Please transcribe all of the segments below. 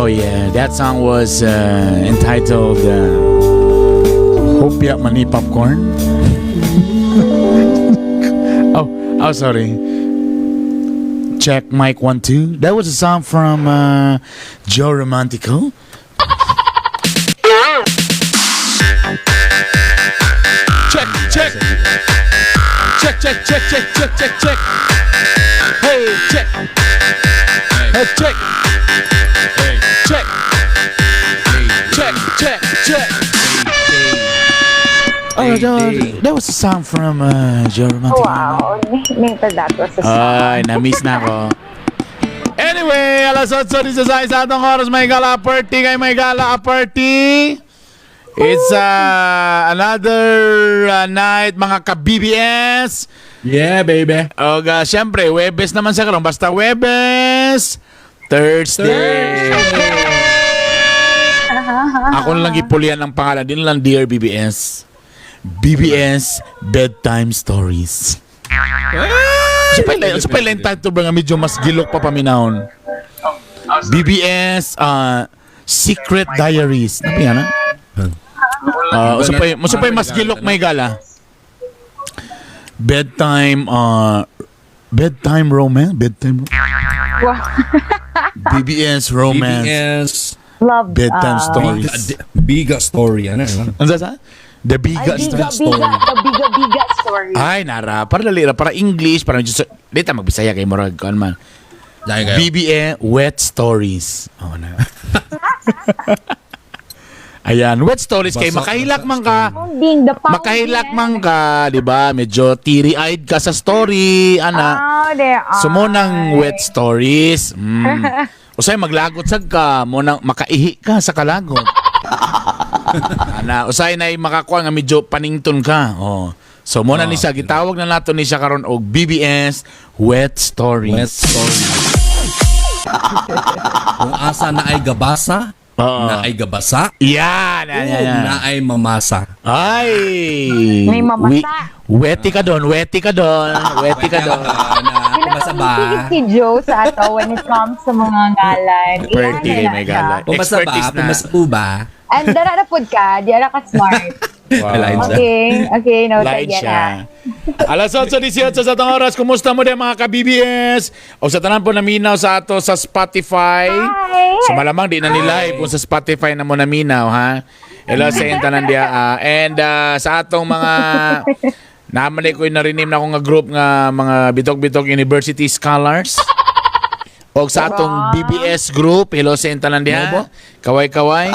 Oh yeah, that song was entitled Hopia Mani Popcorn. Oh, sorry. Check mic 1 2. That was a song from Joe Romantico. Check, check. Check, check, check, check, check, check, check. Hey, check. Hey, check. Hey, Check, hey, check, check, check. Hey. Oh, Hey, that, hey. That was a song from Joe Romantico. Wow. Nito, that was a song. Ay, na-miss na ako. Anyway, alas 8:16 sa atong oras, may gala party kay may gala party. It's another night, mga ka-BBS. Yeah, baby. O, syempre, Webes naman sa karon. Basta Webes, Thursday. Ako na lang ipulian ang pangalan. Di na lang Dear BBS. BBS Bedtime Stories. Sa pa yung title ba nga medyo mas gilok pa paminahon? BBS Secret Diaries. Napi na? Usa pa mas gilok may gala. Bedtime romance, bedtime BBS romance, BBS. Love. Bedtime stories. Biga, Biga story. Ano? Ano? Ano sa? The Ay, Biga biga, story. Biga, the biga, biga story. Ay, nara. Para dali ra, para English, para medyo, di ta magbisaya kay murag kuan man. Dahil kayo. BBA Wet Stories. Oh na. Ayan, wet stories kay Basa- makahilak basa man ka. Pounding, the pounding. Makahilak man ka, di ba? Medyo teary-eyed ka sa story, ana. Oh, there are. So mo nang wet stories. Usay maglagot sad ka, mo nang makaihi ka sa kalagot. Ana, usay na makakuha nga medyo panington ka. Oh. So mo na ni siya gitawag na nato ni siya karon og BBS Wet Stories. Wet story. Kung asa na ay gabasa, na ay gabasa, Yan, yan, yan, yan. na ay mamasa. Ay! May mamasa. Weti ka doon, weti ka doon, weti ka doon. Na, pumasa ba? Pinakamitig si Joe sa ato when it comes sa mga ngalan. Perty Iyan na may siya. gala. Pumasa ba? Expertise na. Pumasa po ba? And dara na pud ka, di ara ka smart. Wow. Line siya. Okay, noted Line yan siya. ah. Alas 8:18 sa atong oras. Kumusta mo din mga ka-BBS? O sa tanan po naminaw sa ato sa Spotify. Hi! So malamang di na nila kung sa Spotify na mo naminaw ha. Hello sa iyong tanan diya. And sa atong mga naman ko yung narinim na akong nga group nga mga Bitok-Bitok University Scholars. O sa atong BBS group, hello sa iyong tanan diha. Kaway-kaway.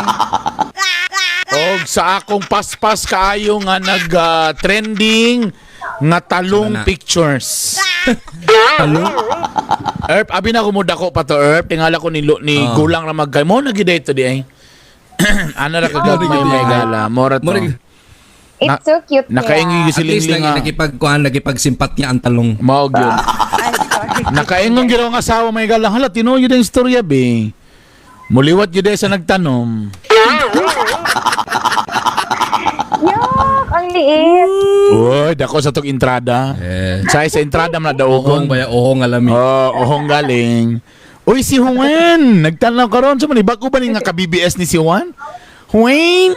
Og sa akong paspas kaayo nga nag-trending nga talong Ano na? pictures. Talong? Erp, abi na ko mo dako pa to, Erp. Tingala ko ni, ni gulang ra magkay. Mo na gid ito di ay. Ano ra kagagmay may gala. Mora to. It's so cute. Nakaingi kaya. si At least Lingling nga. nakipagkuhan, nakipagsimpatya ang talong. Mao gyud. Ay, sorry. Nakaingon gyud ang asawa may gala. Hala, tinuod yun ang istorya be. Muliwat gyud sa nagtanom. Yuck! Ang liit. Uy, dako sa tong entrada. Eh. Sa entrada man na Ohong daugon. ba ya? Ohong alami. Oh, ohong galing. Uy, si Juan! Nagtanaw karon sa man, bago ba ni nga ka-BBS ni si Juan? Juan?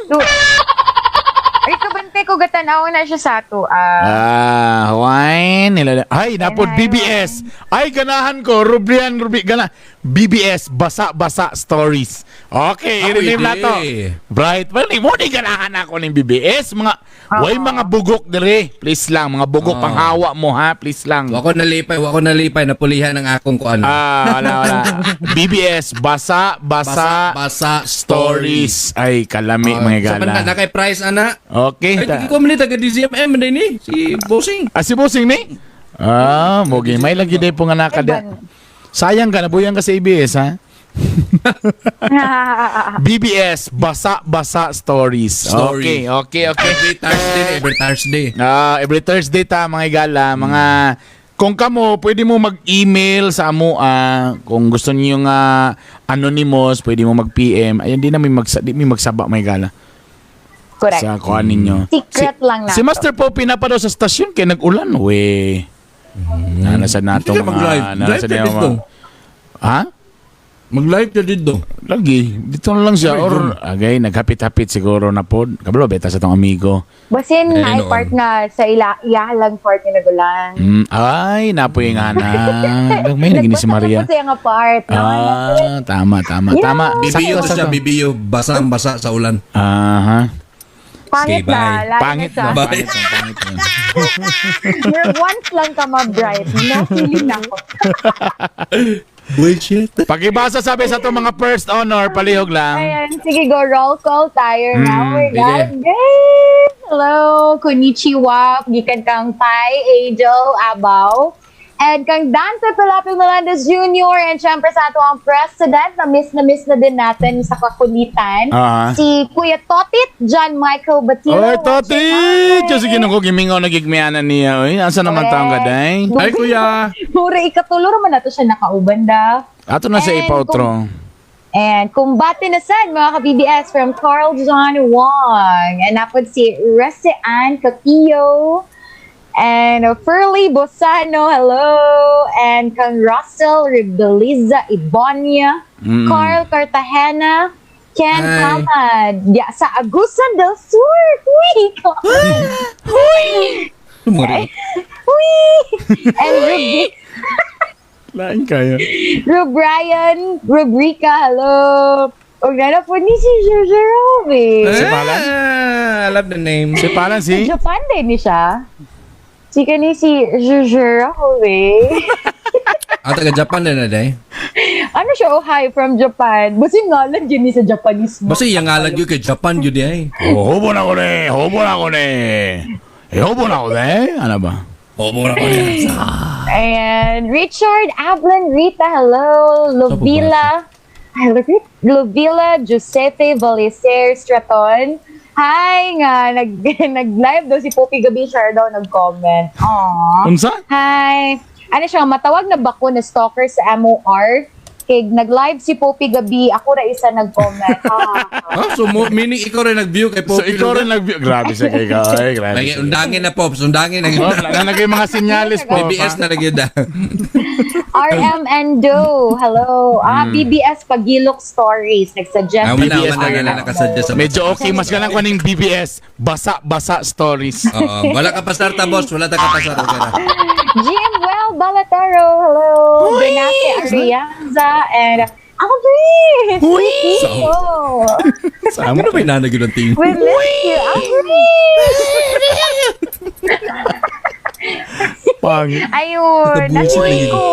Ay, kabante ko gatanaw na siya sa ato. Ah. Ah, Juan. Ay, napod Ay, BBS. Ay, ganahan ko. Rubrian, Rubri, gana. BBS, basa-basa stories. Okay, Ah, i-rename na pwede. to. Bright. Well, mo ni ganahan ako ng BBS. Mga, way mga bugok dire. Please lang, mga bugok panghawa mo ha. Please lang. Wako nalipay, napulihan ang akong kuan. Ah, wala, wala. BBS, basa, basa, basa, basa stories. Ay, kalami, mga Sa gala. panda, na kay price ana. Okay. Ay, di ko man taga DZMM man ni si Bossing. Ah, si Bossing ni? Ah, mogi. May lagi din po nga nakada. Ay, ban. Sayang ka, nabuyang ka sa ABS, ha? BBS, basa-basa stories. Story. Okay. Every Thursday, every Thursday. Ah, every Thursday ta mga igala, mga kung kamo pwede mo mag-email sa amo kung gusto niyo nga anonymous, pwede mo mag-PM. Ayun di na di mi magsaba mga igala Correct. sa kuan ninyo. Secret lang na Si Master Poppy na pa daw sa stasyon kay nag-ulan we. Nasa nato Hindi ka mga mag-drive. nasa Drive ka niya dito. Ha? Mag-live ka dito. Lagi, dito na lang siya. Or, agay, naghapit-hapit siguro na po. Kabalo, beta sa tong amigo. Basin Eh, na noon. part nga sa ila iyalang part nga nagulan. Ay, napoy nga na. May nagini si Nagbasa Maria. na po siya nga part. No? Ah, tama, tama, Yeah. tama. BBU Sakto, to siya, sakto. BBU. Basang-basa sa ulan. Aha. Pangit Sige, bye. na. Lalo Pangit na na, siya. Bye. pangit na, pangit na. You're once lang ka ma-bright. No feeling na ako. Bullshit. Pag-ibasa sabi sa itong mga first honor, palihog lang. Ayan, sige, go roll call tayo na. Oh my Sige. God, guys! Hello, konnichiwa, gikan kang Pai, Angel, Abaw, and kang Dante Pelape Melendez Jr. And syempre sa ato ang president, na miss na din natin sa kakulitan, si Kuya Totit, John Michael Batilo. Oy, Toti! Diyos, sige ko, gimingaw nagigmianan niya. Oy, asa naman taong kaday? Ay, kuya. Mura ikatulo raman nato siya nakauban da. Ato na sa And ipautro. And kumbate na sad mga ka-BBS from Carl John Wong. And napod si Rese Ann Capillo. And Furley Bosano, hello. And kang Russell Rebeliza Ibonia. Carl Cartagena. Ken Hi. Palmad. Ya, sa Agusan del Sur. Uy! Tumari. Uy! And Ruby, Lain kayo. Rubrian, Rubrica, hello. O gana po ni si Jerome. Si Palan? Ah, I love the name. Si Palan Sa si? Japan din ni siya. Si kani si Jerome. Ang taga Japan na na, day. Ano siya? Oh, hi from Japan. Basta yung ngalan yun ni sa Japanese mo. Basta yung ngalan yun kay Japan yun di ay. Oh, hubo na ko ni! Hubo na ko ni! Eh, hubo na ko ni! Ano ba? Oh, mura ko niya. And Richard Ablan Rita, hello. Lovila. Ay, Lovila Giuseppe Valiser Straton. Hi nga, nag-live daw si Poppy Gabi siya daw nag-comment. Aww. Unsa? Hi! Ano siya, matawag na bako na stalker sa MOR. Kay nag-live si Poppy Gabi, ako ra isa nag-comment. Ah. Oh, so mo, meaning ikaw rin nag-view kay So, Poppy. ikaw rin nag... Grabe siya kay ikaw. Ay, grabe Lagi, siya. undangin na, Pops. Undangin na. Oh, nanagay mga sinyalis po. BBS na lagi da. RM Endo, hello. Ah, BBS Pagilok Stories. Nag-suggest. Ah, wala, BBS wala, wala, nakasuggest sa Medyo okay, mas ganang ko ning BBS. Basa-basa stories. Oo, wala ka pasarta, boss. Wala ta ka pasarta. Okay na. Jim Well Balatero, hello. Benate Arianza, and Aldrin! Uy! Oh, Sama. Ano ba yung nanag yun ang tingin? we miss you, Aldrin! Pangit. Ayun, Nakabusit nasuwi lagi. ko.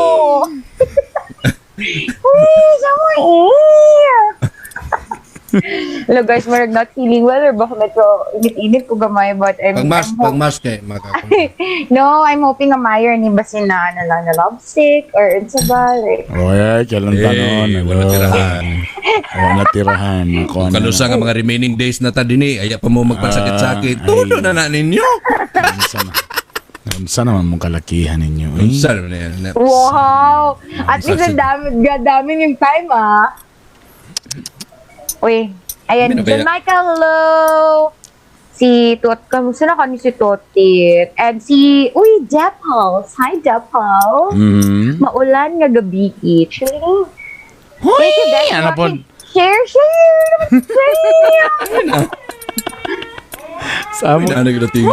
Uy, sama eh. Hello guys, marag not feeling well or baka medyo init-init ko gamay but I'm, Pag-mask, I'm hope- pag-mask kay maka. No, I'm hoping nga mayor ni basin na ano lang na love sick or unsa ba like Oy, kailan tanon? Eh, wala tirahan. Wala tirahan. Ako ano. Kanusa nga mga remaining days na ta dinhi, aya pa mo magpasakit-sakit. Ah, Tulo ay. na na ninyo. Unsa na. Unsa naman mong kalakihan ninyo? Eh? Unsa naman na yan? Wow! At least ang dami, dami yung time ah. Uy, ayan, Ano John kaya? Michael, hello! Si Tot, kamusta na kami si Totit? And si, uy, Depals. Hi, Depals. Maulan nga gabi, eh. Chilling. Huy! Thank you guys for Ano po? watching. Share, share! Share! Sama. Nanag yun ang tingin.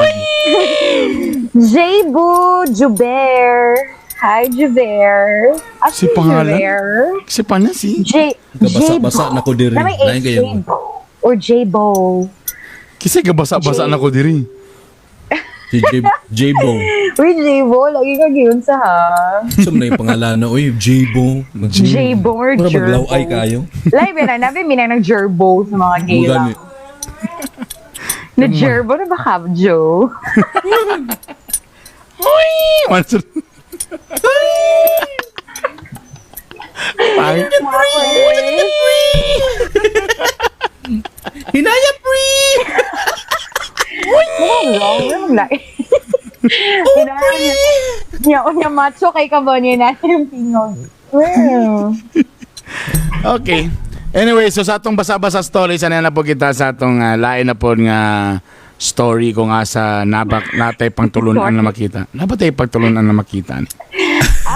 Jebu Juber. Hi, Juber. Ah, Si pangalan? Juber. Si pa niya si. J Gabasa-basa na ko diri. Na may Lain H, kayo. J-Bo. Or J-Bo. Kasi gabasa-basa na ko diri. Si J-Bo. Uy, J-Bo. Lagi ka giyon sa ha. Sum na yung pangalan na, uy, J-Bo. J-Bo or Mura Jerbo. maglaw-ay kayo. Live yun na. Nabi, minang ng Jerbo sa mga gay Mura lang. ni. Na Jerbo na ba ka, Joe? Huy! Pangit. Hinaya free! Mukhang wrong. Mukhang like. Niya, niya macho kay kabonyo na yung tingog. Okay. Anyway, so sa atong basa-basa stories, ano na po kita sa atong lain na po nga story kung asa nabak natay pangtulunan na makita. Nabatay pagtulunan na makita.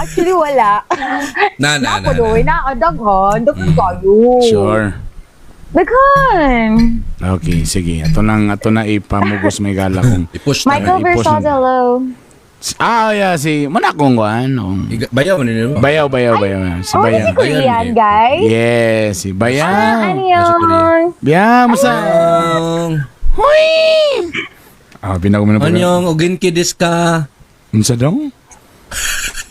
Actually, wala. Na, na, na. Ako doy, Na. na, daghan. Daghan kayo. Sure. Daghan. Okay, sige. Ato na ipamugos may gala kung I-push na. Michael i-post Versosa, na. hello. Ah, yeah, si muna akong kuan. Oh. Bayaw man nila. Bayaw, bayaw, bayaw. Si Oh, Bayaw. si Korean, Bayan, eh. guys. Yes, si Bayaw. Ah, ano Nasa Korea. yun? Yeah, musa. Anyong. Huy! Ah, pinagumin na po. Anyong, oginki desu ka? Unsa dong?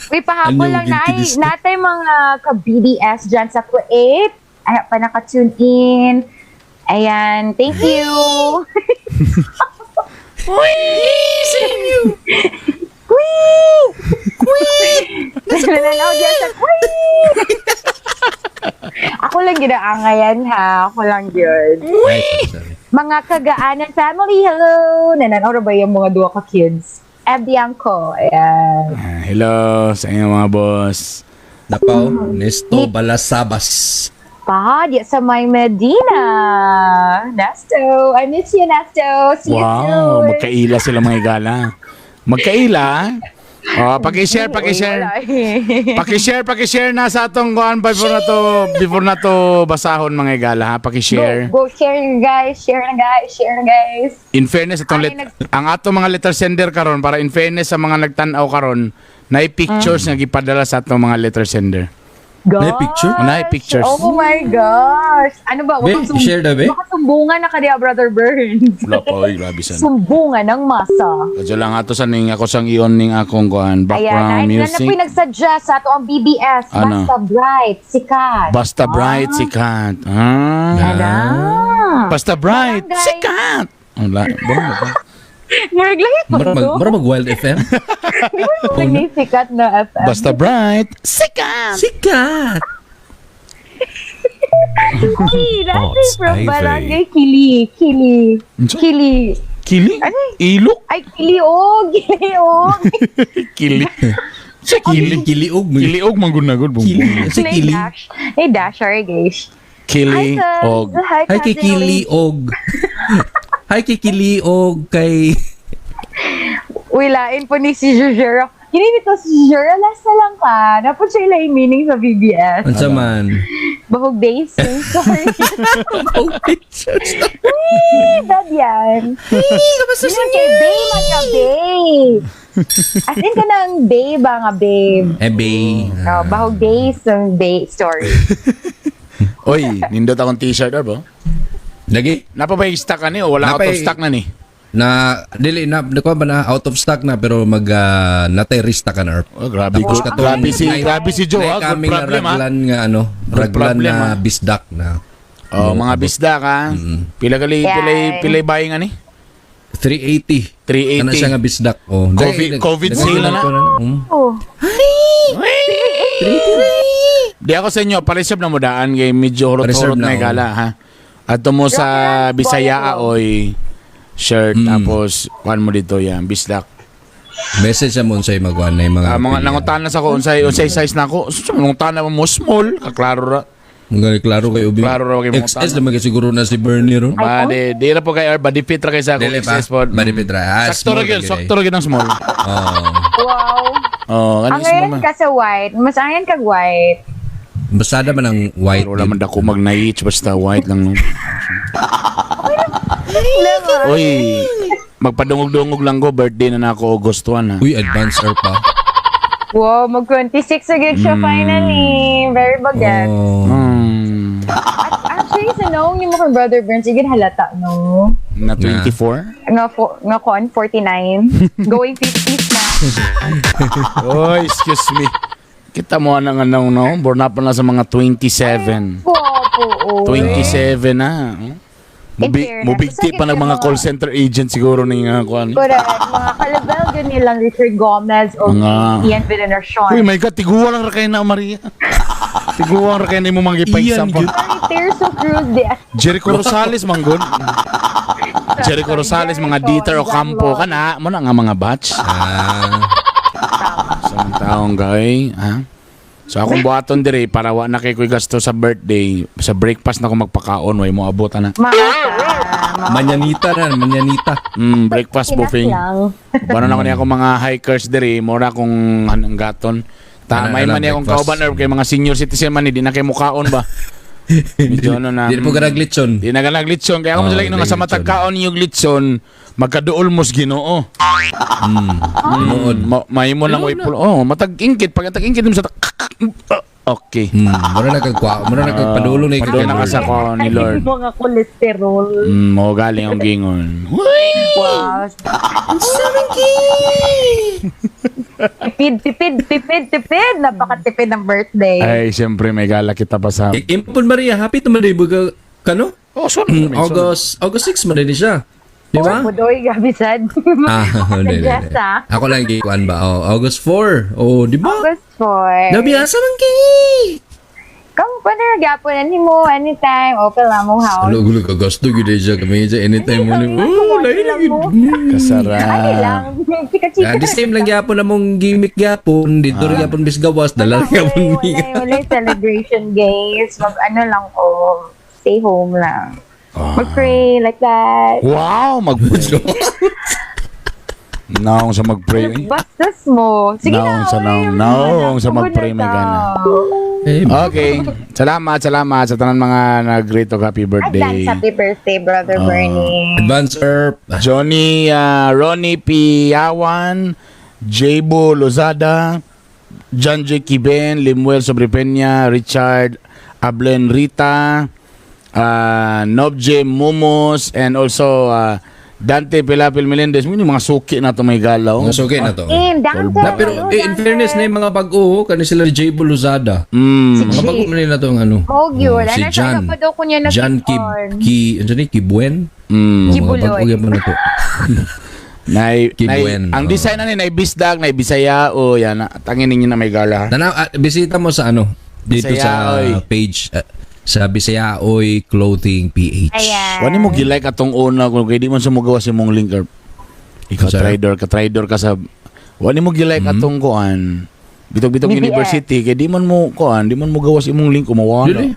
Uy, pahabol Ano lang yung na ay, gintidis? natay mga ka-BDS dyan sa Kuwait. Ay, pa naka-tune in. Ayan, thank you. Huy! Kuwait! Kuwait! Nananaw dyan sa Kuwait! Ako lang ginaangayan ha. Ako lang yun. Ay, sorry. Mga kagaanan family, hello! Nananaw na ba yung mga duwa ka kids? Ebianco, ayan. Ah, hello sa inyo mga boss. Napaw, Nesto Balasabas. Pa, di sa may Medina. Nesto, I miss you, Nesto. See you Wow, soon. magkaila sila mga igala. Magkaila? Oh, paki-share, paki-share. Uy, wala eh. Paki-share, paki-share na sa atong kuan before na to basahon mga igala ha, paki-share. Go, go share guys, share na guys, share na guys. In fairness atong Ay, ang atong mga letter sender karon, para in fairness sa mga nagtan-aw karon, na pictures nga gipadala sa atong mga letter sender. Gosh. May picture? May pictures. Oh my gosh. Ano ba? Be, share na, be? Baka sumbungan na ka diya, Brother Burns. Wala pa oy, grabe sa. Sumbungan ng masa. Kadyo lang ato sa ning ako sang ion ning akong kuan Ayan, background ay, na music. na po'y nagsuggest sa ato ang BBS. Ano? Basta Bright, sikat. Basta Bright sikat. Ah. Ano? Basta Bright Barangay. sikat. Wala, ba? Murag lang ito. Murag mag Wild FM. Di ba murag na yung sikat na FM? Basta Bright sikat. Sikat! Uy, that's Bots from AV. Barangay Kili. Kili. Unsa? Kili. Kili? Ano? Ilok? Ay, Kili-og. Kili-og. Kili. Sa kili. Kiliog. Kiliog mangunagod bung. Kili. Sa May kili. dash. May dash, sorry guys. Kili Hi, og cuz. Hi, Hi kay cousin Kili Lee. og. Hi kay Kili og kay Uy, lain po ni si Jujero. Kini nito si Jujero, last na lang ka. Napod siya ilaing meaning sa BBS. unsa man. Bahog days. Sorry. Oh, pictures. Uy, dad yan. Hey, kamusta Yun kay babe, mga babe. As in ka ng babe, ba nga babe. Eh, bay. Oh, bahog days, ang babe story. Oy, nindot akong t-shirt or bo? Lagi. Napa ba yung stock ani o wala out Napay- of stock na ni? Na dili na ko ba na out of stock na pero mag natay restock ka na Erp. Oh, grabe Tapos ko. katong- Grabe si Joe, Nay ah. Good kami nga problem ah. raglan nga ano, Good raglan problem, na ah. bisdak na. Oh, mga bisda ka. Pila gali Yeah. pilay pilay buying ani? 380. 380. Ano siya nga bisdak? Oh, COVID sale na na. Oh. Di ako sa inyo, pa-reserve na mo daan kay medyo Pa-reserve hurot-hurot na, na oh. gala ha. Ato mo sa Rocky Bisaya Boy, oy shirt tapos kuan mo dito yan, bisdak. Message sa mo unsay magwan na yung mga Ah, mga pilihan. nangutana sa ko unsay size na ako. Sus, nangutana mo small, kaklaro ra. Mga klaro kay Ubi. Klaro raw kay mga XS tao. naman kay siguro na si Bernie ro. Ba, di ra po kay or body fit ra kay sa ako Dili pa. XS pod. Body fit ra. Ah, Sakto ra small gyud, ra gyud sakto ra gyud ang small. Oh. Wow. Oh, Ang kani small ngayon man. ka sa white. Mas angan kag white. Basada man ang white. Wala man dako mag naich basta white lang no. Oy, magpadungog-dungog lang ko birthday na nako August 1 ha. Uy, advance or pa. Wow, mag 26 agad siya finally. Very baget. Oh. Actually, sa noong ni mo kay Brother Burns, igin halata, no? Na 24? Nga, nga kon, 49. Going 50s na. Oy, excuse me. Kita mo ang ano, no? Born na pa na sa mga 27. Po, po, oh. 27 na. In fairness, Mubigti pa ng mga call center agent siguro ni nga kuan. Correct. Mga kalabel yun nilang Richard Gomez o Ian Villanercion. Uy, my God, tiguwa lang ra kayo na Maria. Tiguwa ra kayo na mo mga Ian, pa. gyud. Sorry, Tirso Cruz. Di. Jericho Rosales manggon. Jericho Rosales mga Dieter Ocampo kana mo na nga mga batch. Ah. Sa mga taong gay, ha? So akong buhaton dire para wa na kay koy gasto sa birthday, sa breakfast na ko magpakaon way mo abot ana. Manyanita na, manyanita. Breakfast Pinas buffet. lang. Bano na ko niya akong mga hikers diri, mura kong anong gaton. Tamay Ano man lang, niya akong breakfast. kauban or kay mga senior citizen man ni di na kay mukaon ba. Medyo ano na. Di na po ka naglitson. Di na ka naglitson. Kaya ako Oh, oh, nga sa naglitson. matag kaon yung litson, magkaduol mos Ginoo. Tinuod. Mahimo lang way pulo. Oh, matag ingkit pag tag ingkit mo sa okay. Mura na kag mura na kag padulo na Padulo na ka sa ko ni Lord. Mga kolesterol. Mo galing ang gingon. Uy! Wow. Tipid, tipid, tipid, tipid. Napakatipid ng birthday. Ay, siyempre may gala kita pa sa Impon Maria, happy to man buga kano? Oh, sorry. August 6 man din siya. Di ba? Oh, Budoy, gabi sad. Ah, hindi, hindi, Suggest, hindi. ah. Ako lang gikuan ba? Oh, August 4. Oh, di ba? August 4. Nabiyasa man kay. Kamu pa na gyapon ani mo anytime open lang mo house. Ano gulo ka gusto gyud siya kami siya anytime mo ni. Ay, Oh, lahi lang lagi. mo. Kasara. Ay lang. Chika-chika. Ah, the same lang gyapon among gimmick gyapon dito ra gyapon bis gawas dala ra gyapon Wala, mi. wala celebration guys. Mag ano lang ko. Stay home lang. Mag-pray like that. Wow, mag-pray. Naong sa mag-pray. Eh. Bastos mo. Sige Naong na. sa oy, naong- naong sa Pagod na mag-pray, may ta. gana. Eh, Okay. Salamat, salamat sa tanan mga nag-greet og happy Advance birthday. happy birthday, Brother Bernie. Advance herb. Johnny, Ronnie Piawan, Jebo Lozada, John J. Kiben, Limuel Sobrepeña, Richard Ablen Rita, Nobje Mumos, and also Dante Pilapil Melendez. Yung mga suki na to may galaw. Mga suki na to. Eh, Dante. Na, pero eh, in fairness na yung mga bag-o, kani sila J. Lozada. Mga bago man nila to ang ano. Mao gyud. Oh, si Ano, John. sa pa daw ko niya John Ki nakit-on. Ki ano ni Kibuen. Mm. Oh, mga Kibuloy. bag-o gyapon na to. Nay, nay, Kibuen, ang oh. design na ni, nay bisdag, nay bisaya, o yan, tangin ninyo na may gala. Tanaw, bisita mo sa ano dito Bisaya, sa oy. page sa Bisaya Oy Clothing PH. Ayan. Wani mo gilike atong una kung kay di man sumugawa si mong link or ikaw Sir? traidor ka sa wani mo gilike atong kuan. Bitog-bitog BBS. University kay di man mo kuan, di man mo gawas imong link kumawa. Dili.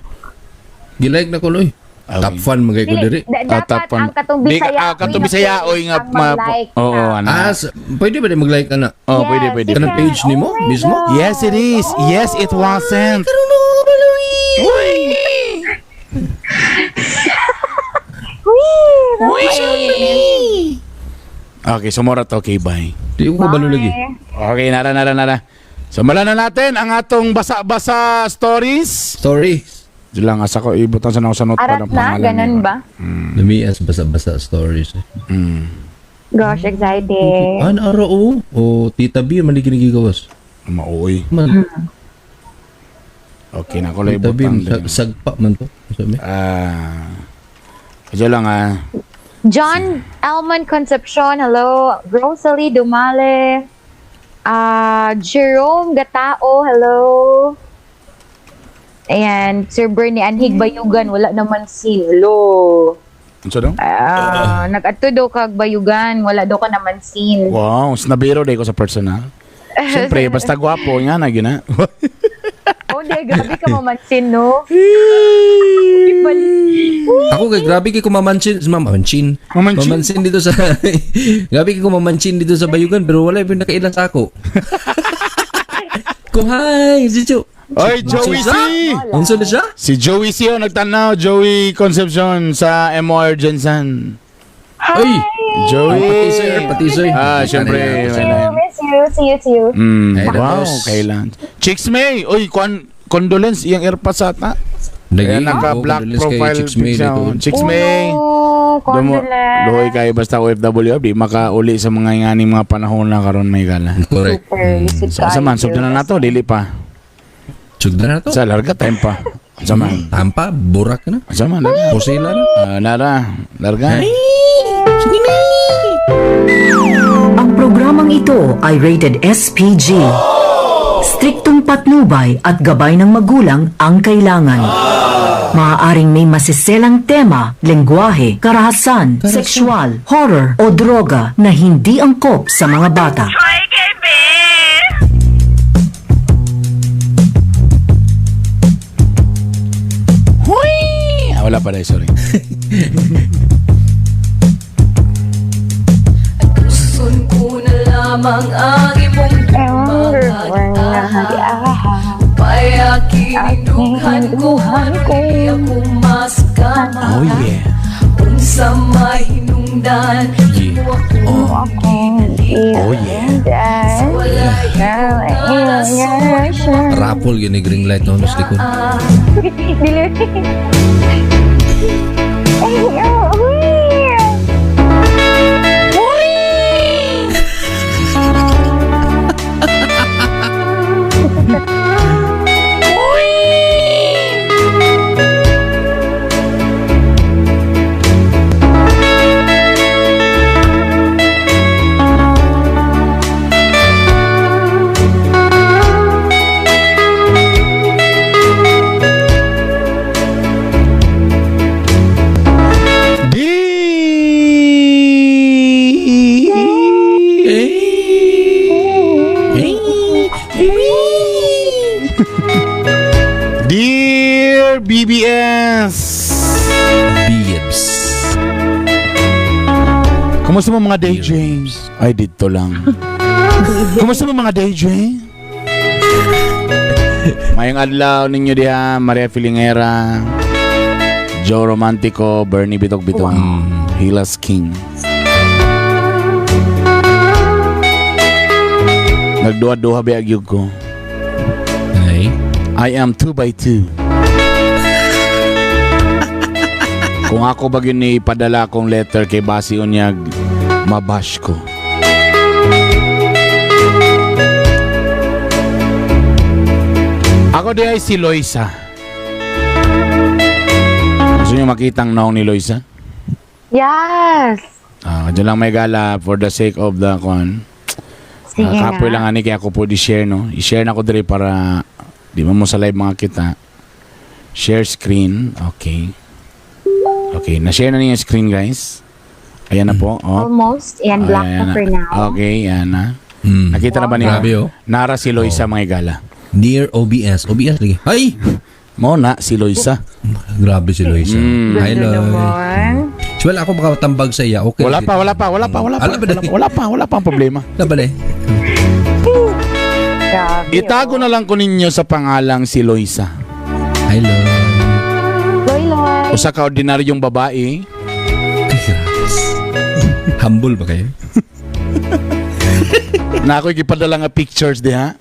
Gilike na ko loy. Okay. Top fan magay ko diri. Dapat ang katong Bisaya. Ah, katong Bisaya oy nga ang mag-like Oo, ka. ana. Ah, pwede ba di mag-like ana? Oh, pwede Yes, pwede. you Kanang can. page nimo Oh my mismo? God. Yes, it is. Yes, it wasn't. Uy! Uy! Okay, sumura to. Okay, bye. Di ko kabalo lagi. Okay, nara, nara, nara. So, mala na natin ang atong basa-basa stories. Story. Diyan lang, asa ko, ibutan sa ako sa notepad Arat ang na, pangalan ganun niya. ba? Lumias basa-basa stories. Eh. Gosh, exciting. An ara o o Tita B man di ginigigawas. Mauoy. Man, Okay na, kulay Tita B butang din. sagpa man to. Sabi. Ah. Diyan lang ah. John Elman Concepcion, hello. Rosalie Dumale. Jerome Gatao, hello. Ayan, Sir Bernie Anhig Bayugan, wala naman si hello. Ano daw? Ah, nag-adto daw kag Bayugan, wala daw ka naman sin. Wow, snabero day ko sa personal. Siyempre, basta gwapo, nga na, gina. Oh, di, grabe ka mamansin, no? Ako kay grabe kay kumamansin, mamamansin. Mamansin? Mamansin dito sa Grabe kay kumamansin dito sa Bayugan pero wala yung nakaila sa ako. Ko hi, si Chu. Oy, Joey C! Unsa na siya? Si Joey C. Oh, nagtanaw. Joey Concepcion sa MR Jensen. Ay, Joey! patisoy, patisoy. Ah, siyempre. Miss you, miss you, see you, see you. Ay, Wow, tapos. kailan. Chicks May! Uy, condolence, iyang airpods ata. Kaya naka-black profile Chicks May picture. dito. Chicks May! Oh, no, condolence. Luhoy kayo basta OFW, di makauli sa mga nganing mga panahon na karon may gala. Correct. Super, lisod So, asa man, kayo. sugdan na nato, dili pa. Sugdan na to. Sa larga time pa. Asa man? Tampa, burak na. Asa man? Larga. Pusila na. Ah, nara, larga. Sige na. Ang programang ito ay rated SPG. Striktong patnubay at gabay ng magulang ang kailangan. Maaaring may masiselang tema, lengguwahe, karahasan, sexual, horror o droga na hindi angkop sa mga bata. Huy! Ah, wala pa dahil, sorry. Gusto ko na lamang ang imong Ewan ko, Gininduhan ko dili ako masukama. Oh yeah. Unsa may hinungdan Yeah. mo akong Oh yeah. Rapol gini green light no mas likod. Dili. Ay, oh, uy. Di. Dear BBS. Biebs. Kumusta mo mga day, James? Ay, dito lang. Kumusta mo mga day, James? Mayong adlaw ninyo diha, Maria Filingera, Joe Romantico, Bernie Bitok Bitong, Hilas King. Nagduha-duha ba gyud ko. Ay. I am 2 by 2. Kung ako ba yun ipadala akong letter kay Basi Unyag, mabash ko. Ako di ay si Loisa. Gusto niyo makita ang naong ni Loisa? Yes. Ah, dyan lang may gala for the sake of the con. Sige Ah, kapoy na. lang ani kaya ako pwede share no. I-share na ko diri para di man mo sa live mga kita. Share screen. Okay. Okay, na-share na niya yung screen guys. Ayan na po. Oh. Almost. And black Ayan na for now. Okay, ayan na. Nakita na ba niyo? Grabe, oh. Nara si Loisa mga gala. Near OBS. OBS lagi. Ay! Mo na si Loisa. Grabe si Loisa. Hi, Ganda Loy. naman. So, wala ako makatambag sa iya. Okay. Wala pa, wala pa, wala pa, wala pa. Ala ba Wala, wala pa, wala pa ang problema. Wala ba eh? Grabe, Itago oh. na lang ko ninyo sa pangalang si Loisa. Hi, Loy. Loy, Loy. Usa ka ordinaryong babae. Ay, grabe. Humble ba kayo? Na ako'y gipadala nga pictures diha.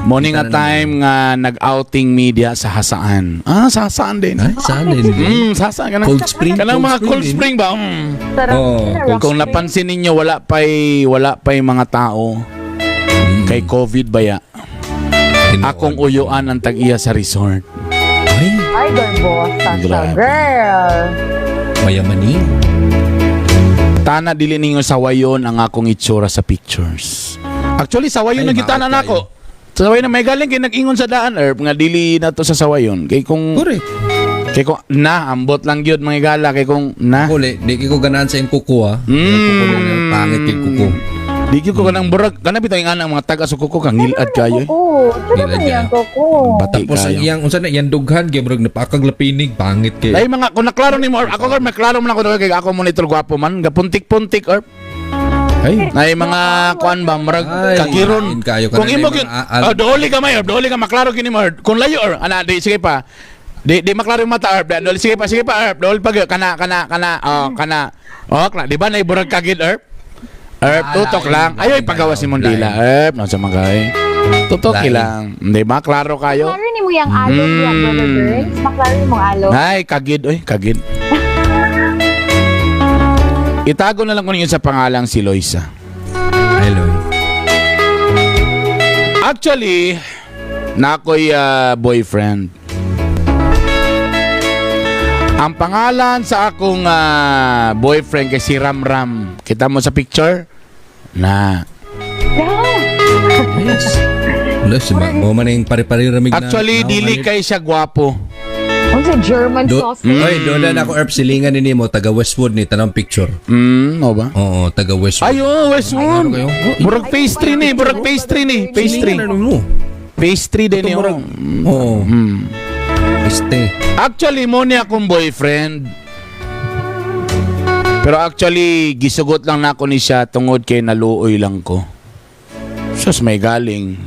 Morning nga Kita na time nga nag-outing media sa Hasaan. Ah, sa Hasaan din. Ay, saan din? Sa Hasaan kanang Cold spring? Kanang Cold mga spring cold din. spring ba? Mm. Sarap. Oh, Sarap. Kung napansin ninyo wala pa'y mga tao kay COVID ba ya? Tinuod. Akong uyuan ang tag-iya sa resort. Ay, Ay, garbosa siya, Grabe. girl. mayamanin. Tana dili ninyo sawayon ang akong itsura sa pictures. Actually sawayon Ay, na gitana maot nako. Sawayon na may galing kay nag-ingon sa daan erp nga dili na to sa sawayon. Kay kung Correct. kay kung na ambot lang gyud mga gala kay kung na. Ako, di ko ganahan sa iyong kuko, ah. Yung kuko na pangit kay kuko. Di gyud ko kanang burag kana bitaw yung anang mga taga sa kuko kang ngilad kayo. eh. Oo, sarap Ngilad niya kayo. kuko. Bati Tapos ang kayo. iyang, unsa na, iyang dughan, kay murag napakag lapinig, pangit kay. Ay mga kung naklaro nimo Erp, ako kung maklaro man ako kay ako monitor gwapo man gapuntik-puntik Erp. Ay, Ay mga kuan ba murag Ay, kagiron. kain kayo ka Kung na imo na gyud yung mga oh, dooli ka may Erp, dooli ka maklaro kini mo Erp. Kung layo Erp, ana di sige pa. Di di maklaro yung mata Erp. Dooli sige pa Erp. Dooli pa gyud. Kana kana kana oh kana. Oh, kla, di ba na iburag kagid Erp? Erp, Ah, tutok lain, lang. lain Ayoy pagawas kayo, ni Mondila. Erp, no sa mga kay. Tutok Lain. lang. Di ba klaro kayo? Maklaro ni mo yung alo niya, Brother Burns. Maklaro ni mong alo. Ay, kagid, oy, kagid. Itago na lang ko ninyo sa pangalang si Loisa. Hi, Loy. Actually, na ako'y boyfriend. Ang pangalan sa akong boyfriend kay si Ramram. Kita mo sa picture? Na. Yes. Loy, si ma, mo man yung pare-pare ramig na. Actually, na- dili kay siya gwapo. Ang sa German Do, sausage. Oy, doon na ako Erp silingan ni mo taga Westwood ni tanang picture. O ba? Oo, taga Westwood. Ay, oh, Westwood. Ano kayo? Oh, Murag pastry ni, murag pastry ni, pastry. Silingan na mo. Pastry din Ito, ni. murag- oh. Oo. Este. Actually, mo ni akong boyfriend. Pero actually, gisugot lang nako ni siya tungod kay naluoy lang ko. Sus, may galing.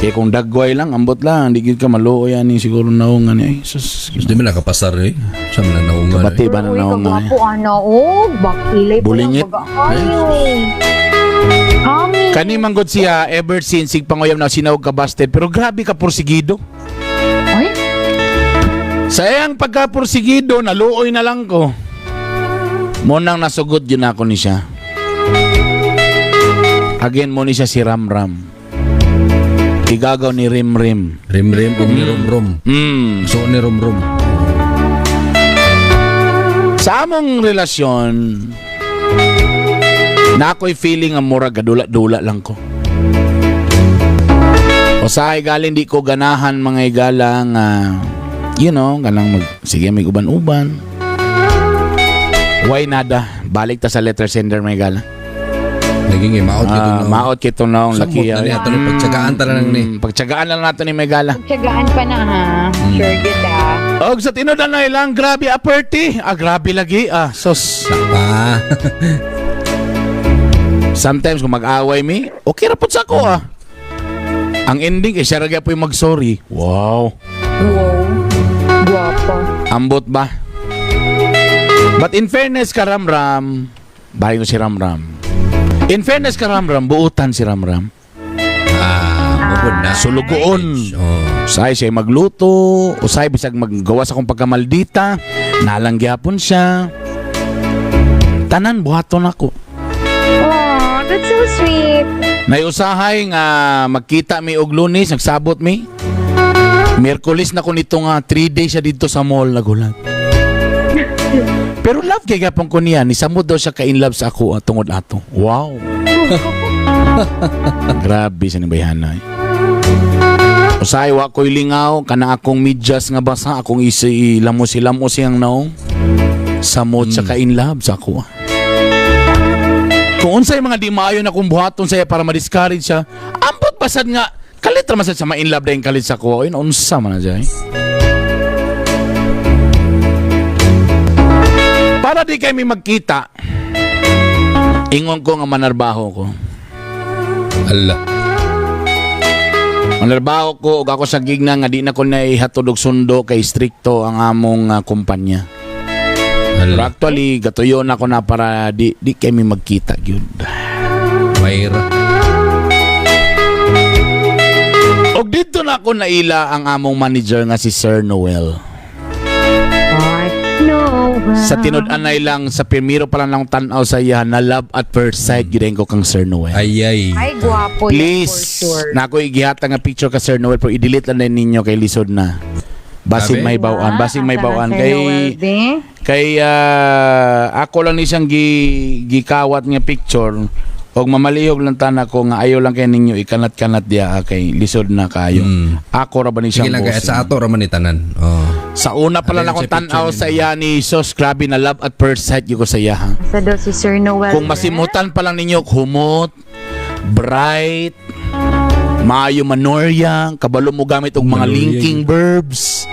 Kaya kung dagway lang, ambot lang, di gid ka maluoy ani siguro naungan ni. Ay, sus. Di man nakapasar eh. Sa man naungan. Kabati Eh. ba na Uy, naungan? kagwapo ano. Oh, bakilay pa lang. Bulingit. Baga kayo. Kami. Kani man gud siya ever since sig panguyam na sinawag ka busted, pero grabe ka porsigido. Ay, Sa iyang pagka-porsigido, naluoy na lang ko. Mo nang nasugod yun ako ni siya. Again mo ni siya si Ramram. Igagaw ni Rimrim. Rim-rim ug ni rom-rom. So ni rom-rom. Sa among relasyon, na ako'y feeling ang murag gadula-dula lang ko. Usahay galing di ko ganahan mga igala nga, ganang mag, sige may uban-uban. Why nada? Balik ta sa letter sender, mga igala. Naging eh, maot gito Ah, na. maot kito na ang Samot laki. na niya ato ni pagtsagaan ta na lang ni. Pagtsagaan lang nato ni Megala. Tiyagaan pa na ha. Sure gid ah. Og sa tinod na lang, grabe aperti. Ah, grabe lagi. Ah, sos. Pa. Sometimes kung mag-away mi, okay ra pud sa ako ah. Ang ending kay siya ra gyapon mag-sorry. Wow. Wow. Guwapo. Ambot ba? But in fairness ka Ramram, bahay ko si Ramram. In fairness ka Ramram, buutan si Ramram. Ah, mabud na. Sulugoon. Oh. Usay siya magluto, usay bisag maggawa sa akong pagkamaldita, nalang gyapon siya. Tanan buhaton ako. Oh, that's so sweet. Naiusahay nga magkita mi og Lunes, nagsabot mi. Miyerkules na ko nito nga 3 days siya dito sa mall nagulat. Pero love kay gapon ko niya, nisamot daw siya ka in love sa ako tungod ato. Wow. Grabe sa nibayhana. Eh. Usahay wa ko'y lingaw kana akong medyas nga basa akong isi lamos-lamos siyang naong. Samot siya ka in love sa ako. Ah. Kung unsay mga di maayo na kung buhaton saya para ma-discourage siya, ambot basad nga kalit ra man sad sa ma-in love dayon kalit sa kuha. Ayun, unsa man na siya eh. Para di kami magkita, ingon ko nga manarbaho ko. Allah. Manarbaho ko ug ako sa gigna nga di na ko naihatod og sundo kay strikto ang among kumpanya. Pero Allah. actually gatuyon ako na para di kami magkita gyud. Mayra. Og dito na ako naila ang among manager nga si Sir Noel. Ay, no. Sa tinud-anay lang sa primero pa lang tan-aw sa iya na love at first sight gyud ko kang Sir Noel. Ay ay. Ay, guwapo yan Please, for sure. na ako igihatag nga picture ka Sir Noel pero i-delete lang din ninyo kay lisod na. Basin Grabe. may bawaan, basin may Asa na bawaan Sir kay Noel, di? kay ako lang ni siyang gikawat nga picture og mamalihog lang tana ko nga ayaw lang kay ninyo ikanat-kanat diya kay lisod na kayo. Ako ra ba ni Sige siyang lang kay bossing. sa ato ra man ni tanan. Oh. Sa una pa lang Ayun, akong sa picture tan-aw ninyo. sa iya ni Sos, grabe na love at first sight gyud ko sa iya ha. Asa daw si Sir Noel? Kung masimutan pa lang ninyo, humot, bright, maayo manorya, kabalo mo gamit og mga Manorya linking verbs,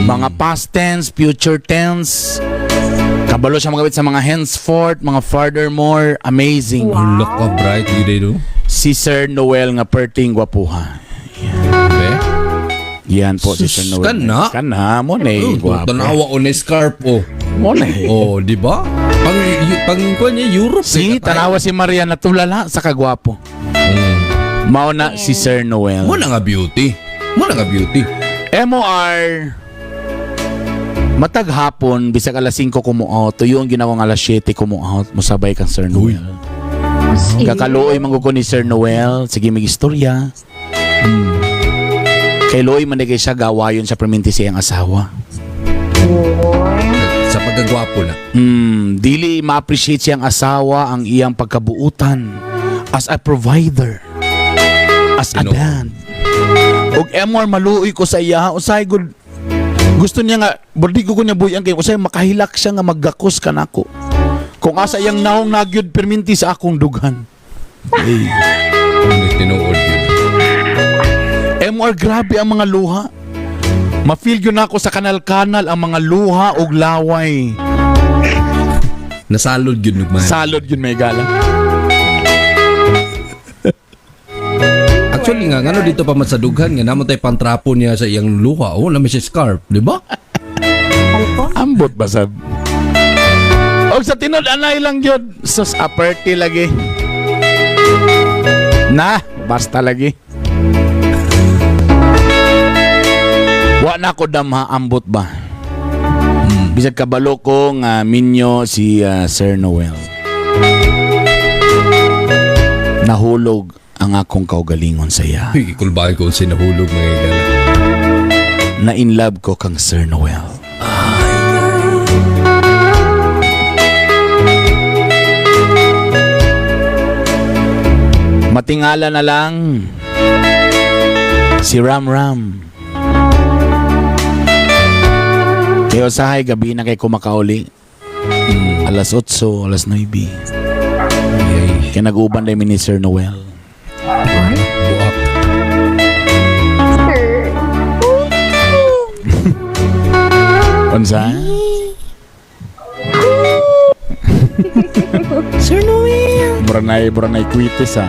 mga past tense, future tense, kabalo siya magamit sa mga henceforth, mga furthermore, amazing. Wow. Look ka bright gyud eh, do. Si Sir Noel nga perting gwapuha. Be. Yan po si Sir Sus, Noel. kana. Kana mo na eh, Oh, gwapo. tanawa ko na scarf oh. Mo na eh. Oh, di ba? Pang pang kuan niya Europe. eh, Si, katay. tanawa si Maria natulala sa kagwapo. Mao na si Sir Noel. Mo na nga beauty. Mo na nga beauty. MOR matag hapon bisag alas 5 ko mo out tuyo ang ginawang alas 7 ko mo out mosabay kang Sir Noel. Kakaluoy man ko ni Sir Noel, sige mig istorya. Kay Loy man kay siya gawayon sa perminti siyang asawa. Uy. Sa pagkagwapo na. Dili ma-appreciate siyang asawa ang iyang pagkabuutan as a provider, as a Tinuod. dad. Og MR maluoy ko sa iya, usay gud gusto niya nga bordi ko niya buyan kay usay makahilak siya nga maggakos kanako. Kung asa iyang naong nagyud perminti sa akong dughan. Hey. Ano tinuod yun. MR grabe ang mga luha. Ma-feel yun ako sa kanal-kanal ang mga luha ug laway. Nasalod yun nugman. Salod yun may gala. Actually nga, ngano dito pa man sa dughan nga namo tay pantrapo niya sa iyang luha. Oh, lami siya scarf, di ba? Ambot ba sab? Og sa tinod anay lang gyud. Sus, aperti lagi. Na, basta lagi. Wa na ko damha, ambot ba? Bisag kabalo ko nga minyo si Sir Noel. Nahulog ang akong kaugalingon sa iya. Uy, gikulbahan ko si nahulog, mga higala. Na in love ko kang Sir Noel. Matingala na lang si Ram Ram. Kaya usahay gabi na kay kumakauli. Alas 8, alas 9. Yay. Kaya nag-uban na ni Sir Noel. Buak. Sir. Unsa? Sir Noel. Buranay, buranay kwitis ha.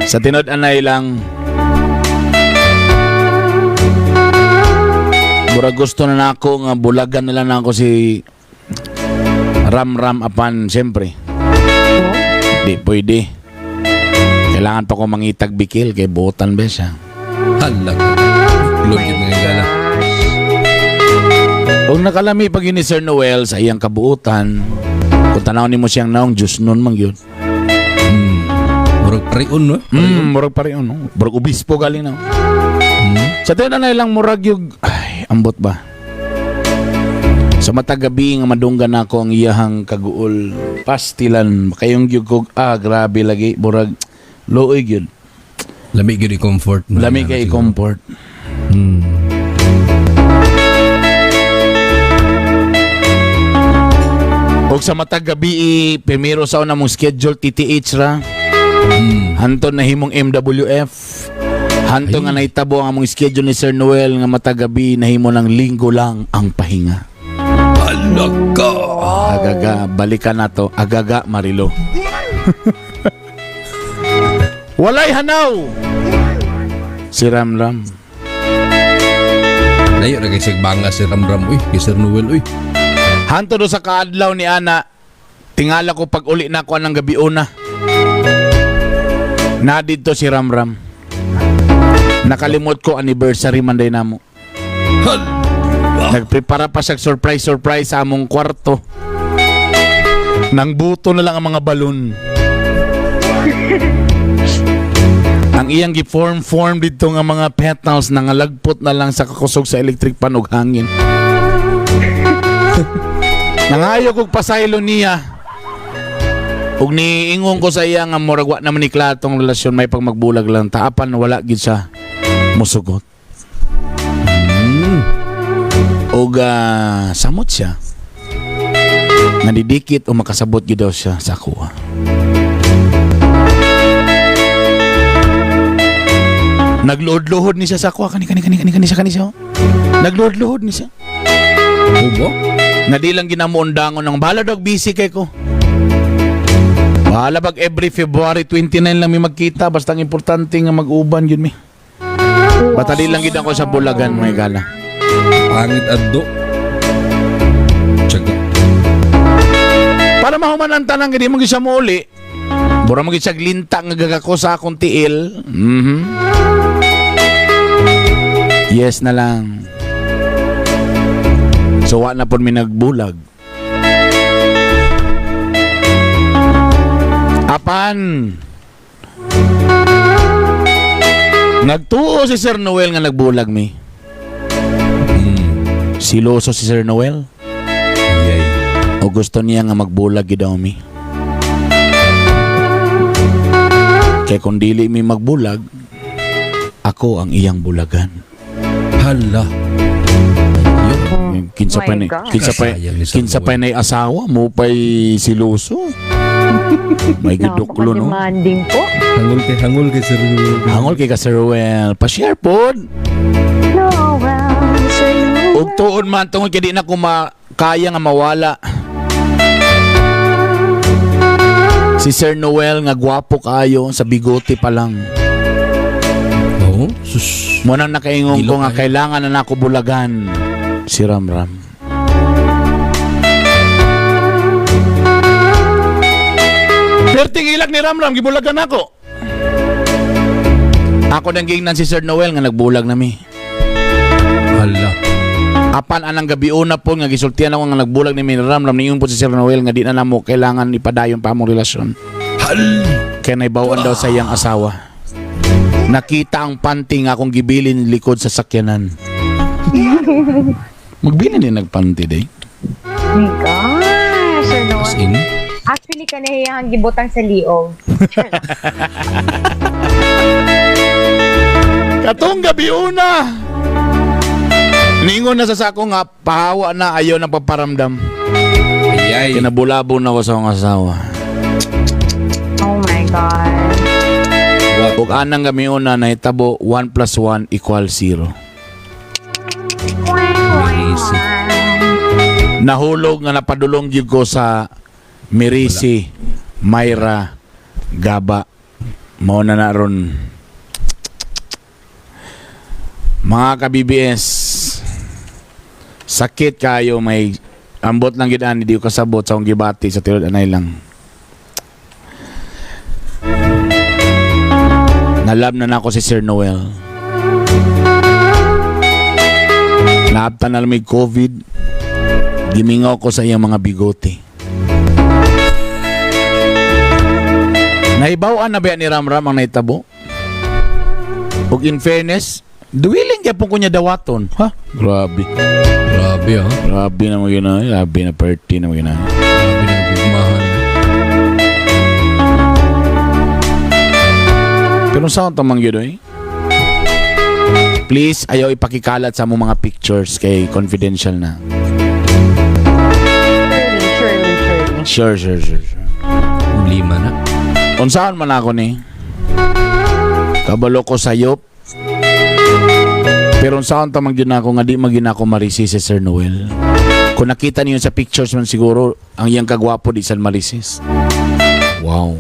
Sa tinod anay lang. Mura gusto na nako nga bulagan na lang nako si Ram Ram apan siyempre. Di pwede. Kailangan pa ko mangitag bikil kay buotan ba siya. Hala. Lord yun, mga higala. Kung nakalami pag yun ni Sir Noel sa iyang kabuutan, kung tanaw nimo siyang naong, Diyos nun mang yun. Murag preon, no? Murag pa rin, no? Murag obispo galing na. Sa tiyan na lang murag yung, ay, ambot ba? Sa matagabi nga madunggan nako ang iyahang kaguol. Pastilan, kayong gyud kog, grabe lagi, murag, luoy gyud. Lami gyud i-comfort, mga Lami higala, kay siguro. comfort. Og sa matag gabi, primero sa una mong schedule TTH ra. Hanton na himong MWF. Hanton nga nahitabo ang among schedule ni Sir Noel nga matag gabi nahimo ng linggo lang ang pahinga. Hala ka. Agaga, balikan na to. Agaga, Marilo. Walay hanaw! Si Ramram. Layo na kay sigbanga si Ramram, uy. Kay Sir Noel, uy. Hanto do sa kaadlaw ni Ana, tingala ko pag uli na ako ng gabi una. Na didto si Ramram. Nakalimot ko anniversary man day namo. Hala. Nagprepara pa siya surprise surprise sa among kwarto. Nang buto na lang ang mga balon. Ang iyang gi-form form dito nga mga petals nangalagpot na lang sa kakusog sa electric pan ug hangin. Nangayo kog pasaylo niya. Ug niingon ko sa iya nga murag wa naman ni klatong relasyon, may pag magbulag lang taapan wala gid siya musugot. Og samot siya. Nadidikit o makasabot gid daw siya sa kuha. Nagluod-luhod ni siya sa kuha kani kani kani kani kani siya kani siya. Oh. Nagluod-luhod ni siya. Ubo? Nga di lang ginamuundangon ng bahala dog busy kay ko. Bahala bag every February 29 lang mi magkita, basta ang importante nga mag-uban yun mi. Basta di lang gid ako sa bulagan, mga gala. Pangit addo. Tiyaga. Para mahuman ang tanang hindi mo siya muuli. Mura mo siya linta nga gagako sa akong tiil. Yes na lang. So wa na pud mi nagbulag. Apan nagtuo si Sir Noel nga nagbulag mi. Siloso si Sir Noel. Yay. O gusto niya nga magbulag gid daw mi. Kay kung dili mi magbulag, ako ang iyang bulagan. Hala. Yo. Kinsa My pa ni God. kinsa pa Sayang ni Sir kinsa pa Noel. nay asawa mo pay siluso. May giduklo no. Napaka-demanding po. Hangol kay Sir Noel. Hangol kay ka Sir Ruel. Pa-share pod. Noel, Sir Noel. Ug tuon man tungod kay di na ko makaya nga mawala. Si Sir Noel nga gwapo kaayo sa bigote pa lang. Sus. Mo nang nakaingon ko Gilo nga kayo. kailangan na nako bulagan si Ramram. Perting ilak ni Ramram, gibulagan ako. Ako nang giingnan si Sir Noel nga nagbulag nami. Hala. Apan anang gabi una po nga gisultian ako nga nagbulag ni Ramram, niingon po si Sir Noel nga di na namo kailangan ipadayon pa among relasyon. Hal. Kaya naibawan daw sa iyang asawa. Nakita ang panty nga akong gibilin likod sa sakyanan. Magbilin din nagpanty day. Oh my gosh, Sir Noel. As in? Actually, kanahiyang gibutang sa liog. Katong gabi una. Ningon na sa sako nga pahawa na, ayaw na paparamdam. Ayay. Kinabulabo na ko sa akong asawa. Oh my God. What? Ug anang gabi una nahitabo 1 plus 1 equals 0. Merisi. Nahulog nga napadulong gyud ko sa Mirisi, Mayra, Gaba. Mao na na ron. Mga ka-BBS, sakit kayo, may ambot lang gid ani, di ko kasabot sa akong gibati sa tinud anay lang. Nalab na nako si Sir Noel. Naabtan na lang may COVID. Gimingaw ko sa iyang mga bigote. Naibaw-an na ba ni Ramram ang naitabo? Ug in fairness, duwiling gyapon ko niya dawaton. Ha? Grabe. Grabe ah. Grabe na mo gina. Grabe na party na mo gina. Grabe na gugmahan. Pero saan tamang yun eh? Please, ayaw ipakikalat sa among mga pictures kay confidential na. Surely, surely, surely. Sure. Lima na. Unsaan man ako ni? Kabalo ko sayop. Pero unsaan tamang yun ako nga di magin ako marisi si Sir Noel. Kung nakita niyo sa pictures man siguro, ang iyang kagwapo di san marisis. Wow.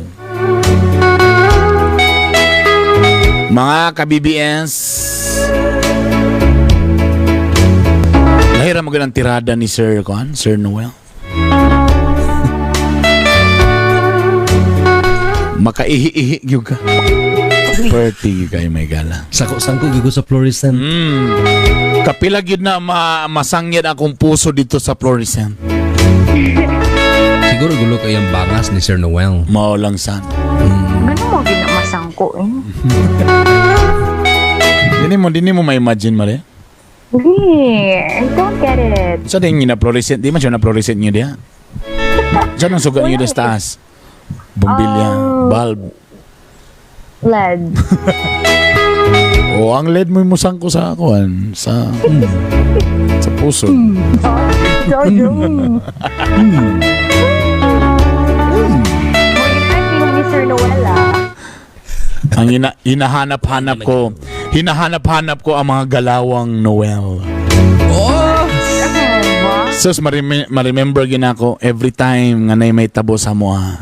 Mga ka-BBS, lahira mo ang tirada ni Sir Juan, Sir Noel. Makaihi-ihi gyud ka. Perti gyud kayo may gala. Sako-sangko gyud ko sa fluorescent. Kapila gyud na masangyad akong puso dito sa Florissant. Siguro gulo kay ang bangas ni Sir Noel. Mao lang san. Ano mo ginamasangko eh? Dini mo ma-imagine mali. Hindi. I don't get it. Sa din na fluorescent, di man siya na fluorescent niyo diha. Diyan ang sugat niyo sa taas. Bumbilya, bulb. LED. O ang LED mo musang ko sa kuan sa sa puso. Jojo. Mo ni Sir Noel ah. Ang hinahanap-hanap ko, hinahanap-hanap ko ang mga galawang Noel. Oh! Sus, ma-remember gina ako every time nga nay may tabo sa moa.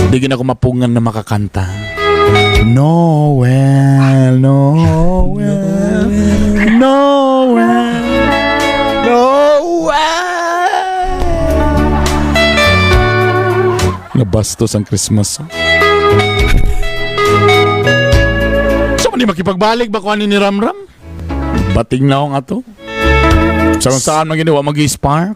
Di gina ko mapungan na makakanta. Noel, Noel, Noel, Noel. Nabastos ang Christmas. So, man di makipagbalik ba ko ani ni Ramram? Bating na akong ato. Sa kung saan man ginawa, mag-spark.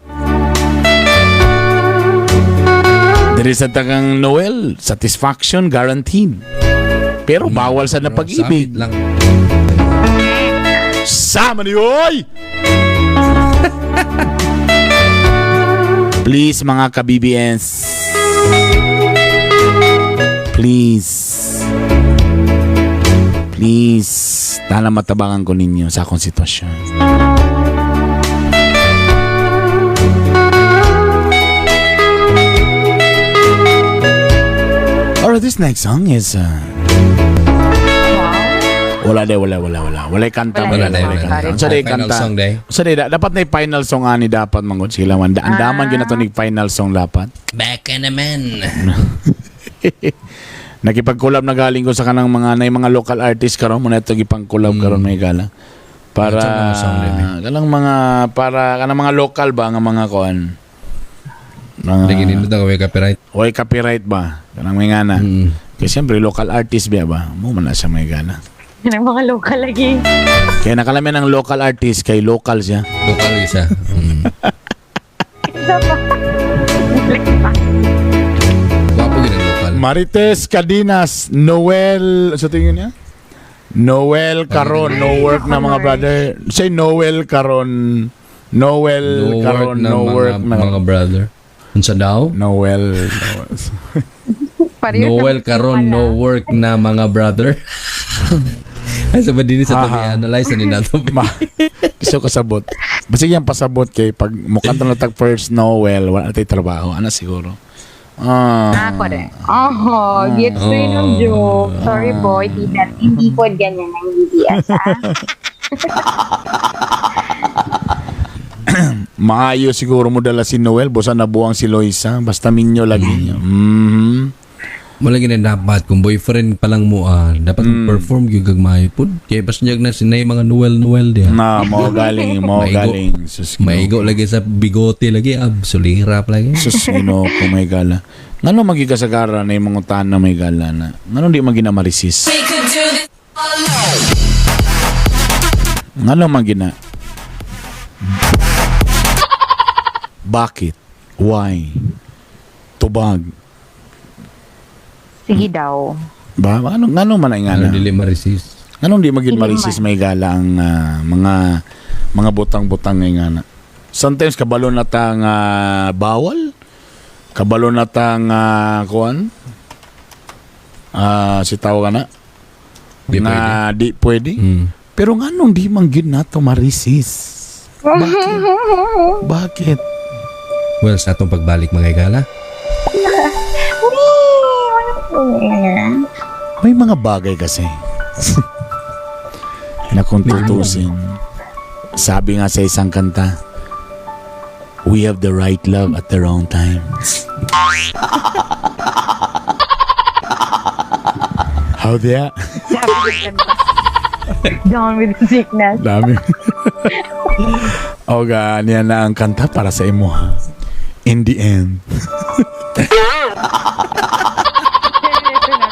Diri sa tagang Noel, satisfaction guaranteed. Pero bawal sa na pag-ibig. Sabit lang. Sama ni oy! Please mga ka-BBS. Please. Please. Tana matabangan ko ninyo sa akong sitwasyon. Alright, this next song is wala day, wala, wala, wala. Walay kanta. Wala day, wala Walay day. kanta. Unsa day Final kanta? song day. Unsa day, dapat na final song ani dapat mangod sila man. Andaman gyud nato nig final song dapat. Back in a man. Nakipag-collab na galing ko sa kanang mga na mga local artist karon mo na ito gipang-collab karon, mga higala. Para Unsa mga song din eh? Kanang mga para kanang mga local ba nga mga kuan. Mga Lagi nindot na kay copyright. Oy, copyright ba? Kanang may ngana. Kaya siyempre local artist biya ba? Mo man na siya, may gana. Ng mga local lagi. Kaya nakalami ng local artist kay local siya. Local isa. Isa pa. Gwapo gid ang local. Marites Cadinas, Noel, sa tingin niya? Noel Caron, no work na mga brother. Say Noel Caron, Noel No work Caron, na no mga, work na. mga brother. Unsa daw? Noel. Noel. Pareho Noel sa- karon pala. no work na mga brother. Ay sa ba din sa Aha. tabi analyze na ni nato. Ma, so kasabot. Basta yan pasabot kay pag mukha na tag first Noel, wala na tayo trabaho. Ano siguro? Ah. Ah, correct. Oh, gets ko yun ang joke. Sorry boy, tita. Hindi po ganyan ang BBS, ah. Maayo siguro mo dala si Noel, busa nabuang si Loisa, basta minyo lagi. Mula gina dapat kung boyfriend pa lang mo ah, dapat perform gyud kag maayo pud. Kay basta nyag na sinay mga Noel Noel diha. Na, mo galing, mo Maigo. galing. Sus, Ginoo. Maigo lagi sa bigote lagi ab sulirap lagi. Sus, Ginoo ko may gala. Ngano magikasagara na yung mga tanan na may gala na? Ngano di magina marisis? Ngano magina? Bakit? Why? Tubag. Sige daw. Ba? Ano, ngano man ang Ano ngana? dili ma-resist. Anong di magin Hindi marisis may gala ang mga butang-butang ngay nga na. Sometimes kabalo na ta nga bawal. Kabalo na ta nga kuan. Ah, si tawag na. Di Nga di pwede. Pero nganong di man gyud nato marisis? Bakit? Bakit? Well, sa atong pagbalik mga igala. May mga bagay kasi na kung tutusin, sabi nga sa isang kanta, "We have the right love at the wrong time." How there? Down with the sickness. Dami. O niya na ang kanta para sa imo ha. In the end. Ito na,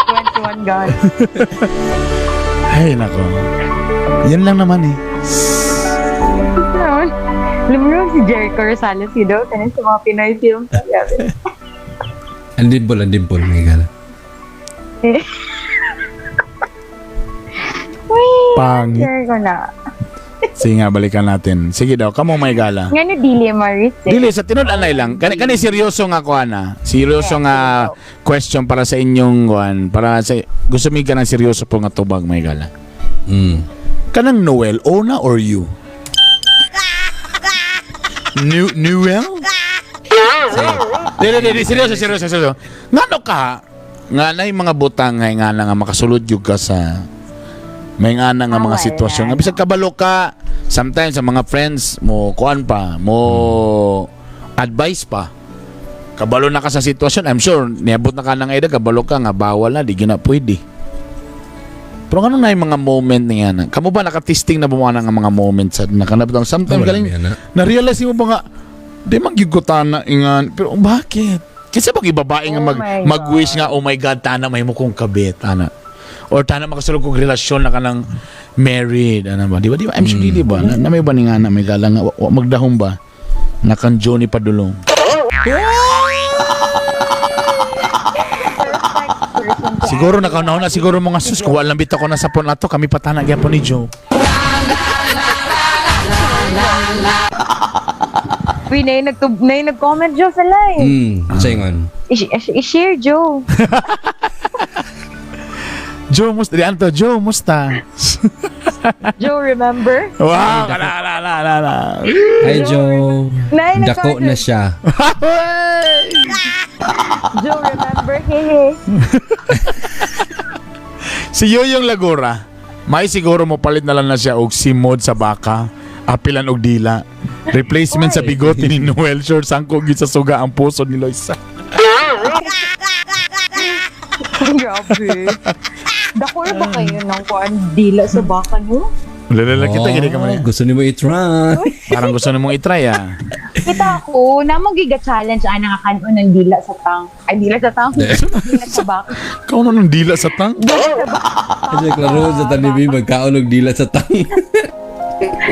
21 God. Ay, nako. Yan lang naman eh. Alam mo naman si Jericho Rosales, you know, tanin sa mga Pinoy film. Grabe. Ang dimple mga igala. Uy, Pangit. Jericho na. Sige nga, balikan natin. Sige daw, kamo may gala. Nga no, dili, Maris. Eh. Dili sa tinud anay lang. Kani kani seryoso nga ko ana. Seryoso nga question para sa inyong kuan, para sa gusto mi ka ng seryoso po nga tubag may gala. Kanang Noel, Ona or you? New Noel? Dili dili seryoso seryoso seryoso. Ngano ka? Nga nay mga butang nga nga na nga makasulod gyud ka sa may nga na nga mga Ah, wala. sitwasyon. Nga bisag kabalo ka, sometimes sa mga friends mo kuan pa, mo advice pa. Kabalo na ka sa sitwasyon, I'm sure niabot na ka ng edad, kabalo ka nga bawal na, di gyud na pwede. Pero ano na yung mga moment niya na? Kamu ba nakatesting na ba mga nga mga moment sa nakanabot? Sometimes Wala galing mi, ana. na-realize mo ba nga di man gyud ko tana ingan pero bakit? Kasi pag ibabae nga Oh mag my God. mag-wish nga, "Oh my God, tana may mo kong kabit ana." Or tana makasulog kog relasyon na kanang married ana ba? Di ba? Di ba? I'm sure dili ba? Na may ba ni nga na may gala nga wa magdahom ba? Na kan Johnny Padulong. Siguro nakaunahon na siguro mga sus kung walang bitaw ko na sa pon ato kami patana gyapon ni Joe. Uy, na yung nag-comment Joe sa live. Sa ingon. I-share, Joe. Joe musta di anto Joe musta. Joe, remember? Wow, ala ala ala ala. ala. Hi Joe. Nay, Dako nag-comment. na siya. Joe, remember? Hey, hey. Si Yoyong Lagura, may siguro mo palit na lang na siya og simod sa baka, apilan og dila. Replacement sa bigote ni Noel Shore, sangko gyud sa suga ang puso ni Loisa. Grabe. Dako ba kayo ng kuan dila sa baka no? Lalala kita gini ka Oh, man. gusto nimo i-try. Parang gusto na mong i-try ah. Kita ako, namo giga challenge ana nga kanon ng dila sa tang. Ay, dila sa tang. Dila sa baka. Kau na nung dila sa tang? Kasi klaro sa tanibi magkaon og dila sa tang.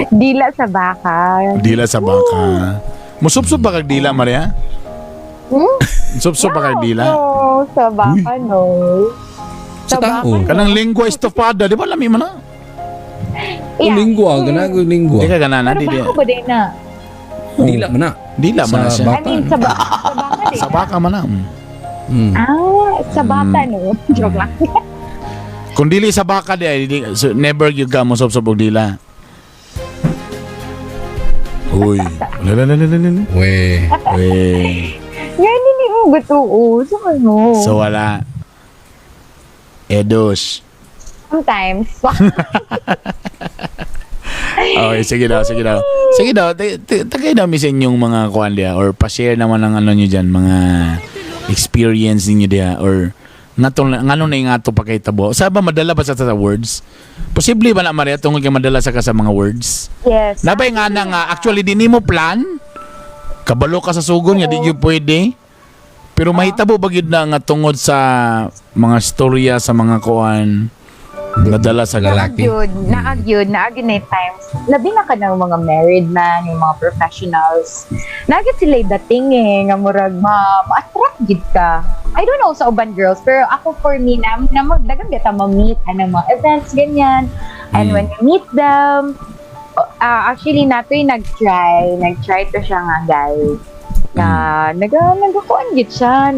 Dila sa baka. Dila sa baka. Musubsob ba kag dila, Maria? Hmm? Musubsob ba kag dila? No, sa baka no. Sa tao. baka, no. Kanang lingua estofada, di ba lami man na? Yeah. Lingua, ganang lingua. Di ka ganana, Pero di di. baka ba din na? Dila man na. Dila man na Sa siya. I baka. mean, sa baka din. Sa baka man na. Ah, sa baka no. Joke lang. Kung dili sa baka di ay di, so never gyud ka mosubsob og dila. Uy. Lalalalalalala. We. Uy. Yan, hindi mo gusto. Sa ano? So wala. Edos. Sometimes. Okay, sige daw, sige daw. Sige daw, tagay daw mi sa inyong mga kuan diha or pa-share naman ang ano nyo dyan, mga experience ninyo diha or ngatong ngano na yung ato pa kay tabo. Sa ba madala ba sa words? Posible ba na Maria tungod kay madala sa ka sa mga words? Yes. Nabay nga na nga actually di nimo plan. Kabalo ka sa sugon nga di gyud pwede. Pero mahitabo ba gyud na nga tungod sa mga storya sa mga kuan nadala sa Lalaki. Naagyud, naagyud, naagyud na yung times. Labi na ka ng mga married man, yung mga professionals. Naagyud sila yung dating eh, nga murag ma-attract gyud ka. I don't know sa uban girls, pero ako for me, na dagang bita ma-meet, ano, mga events, ganyan. And when you meet them, actually, nato'y nag-try to siya nga, guys. Na, nagakuan gyud siya,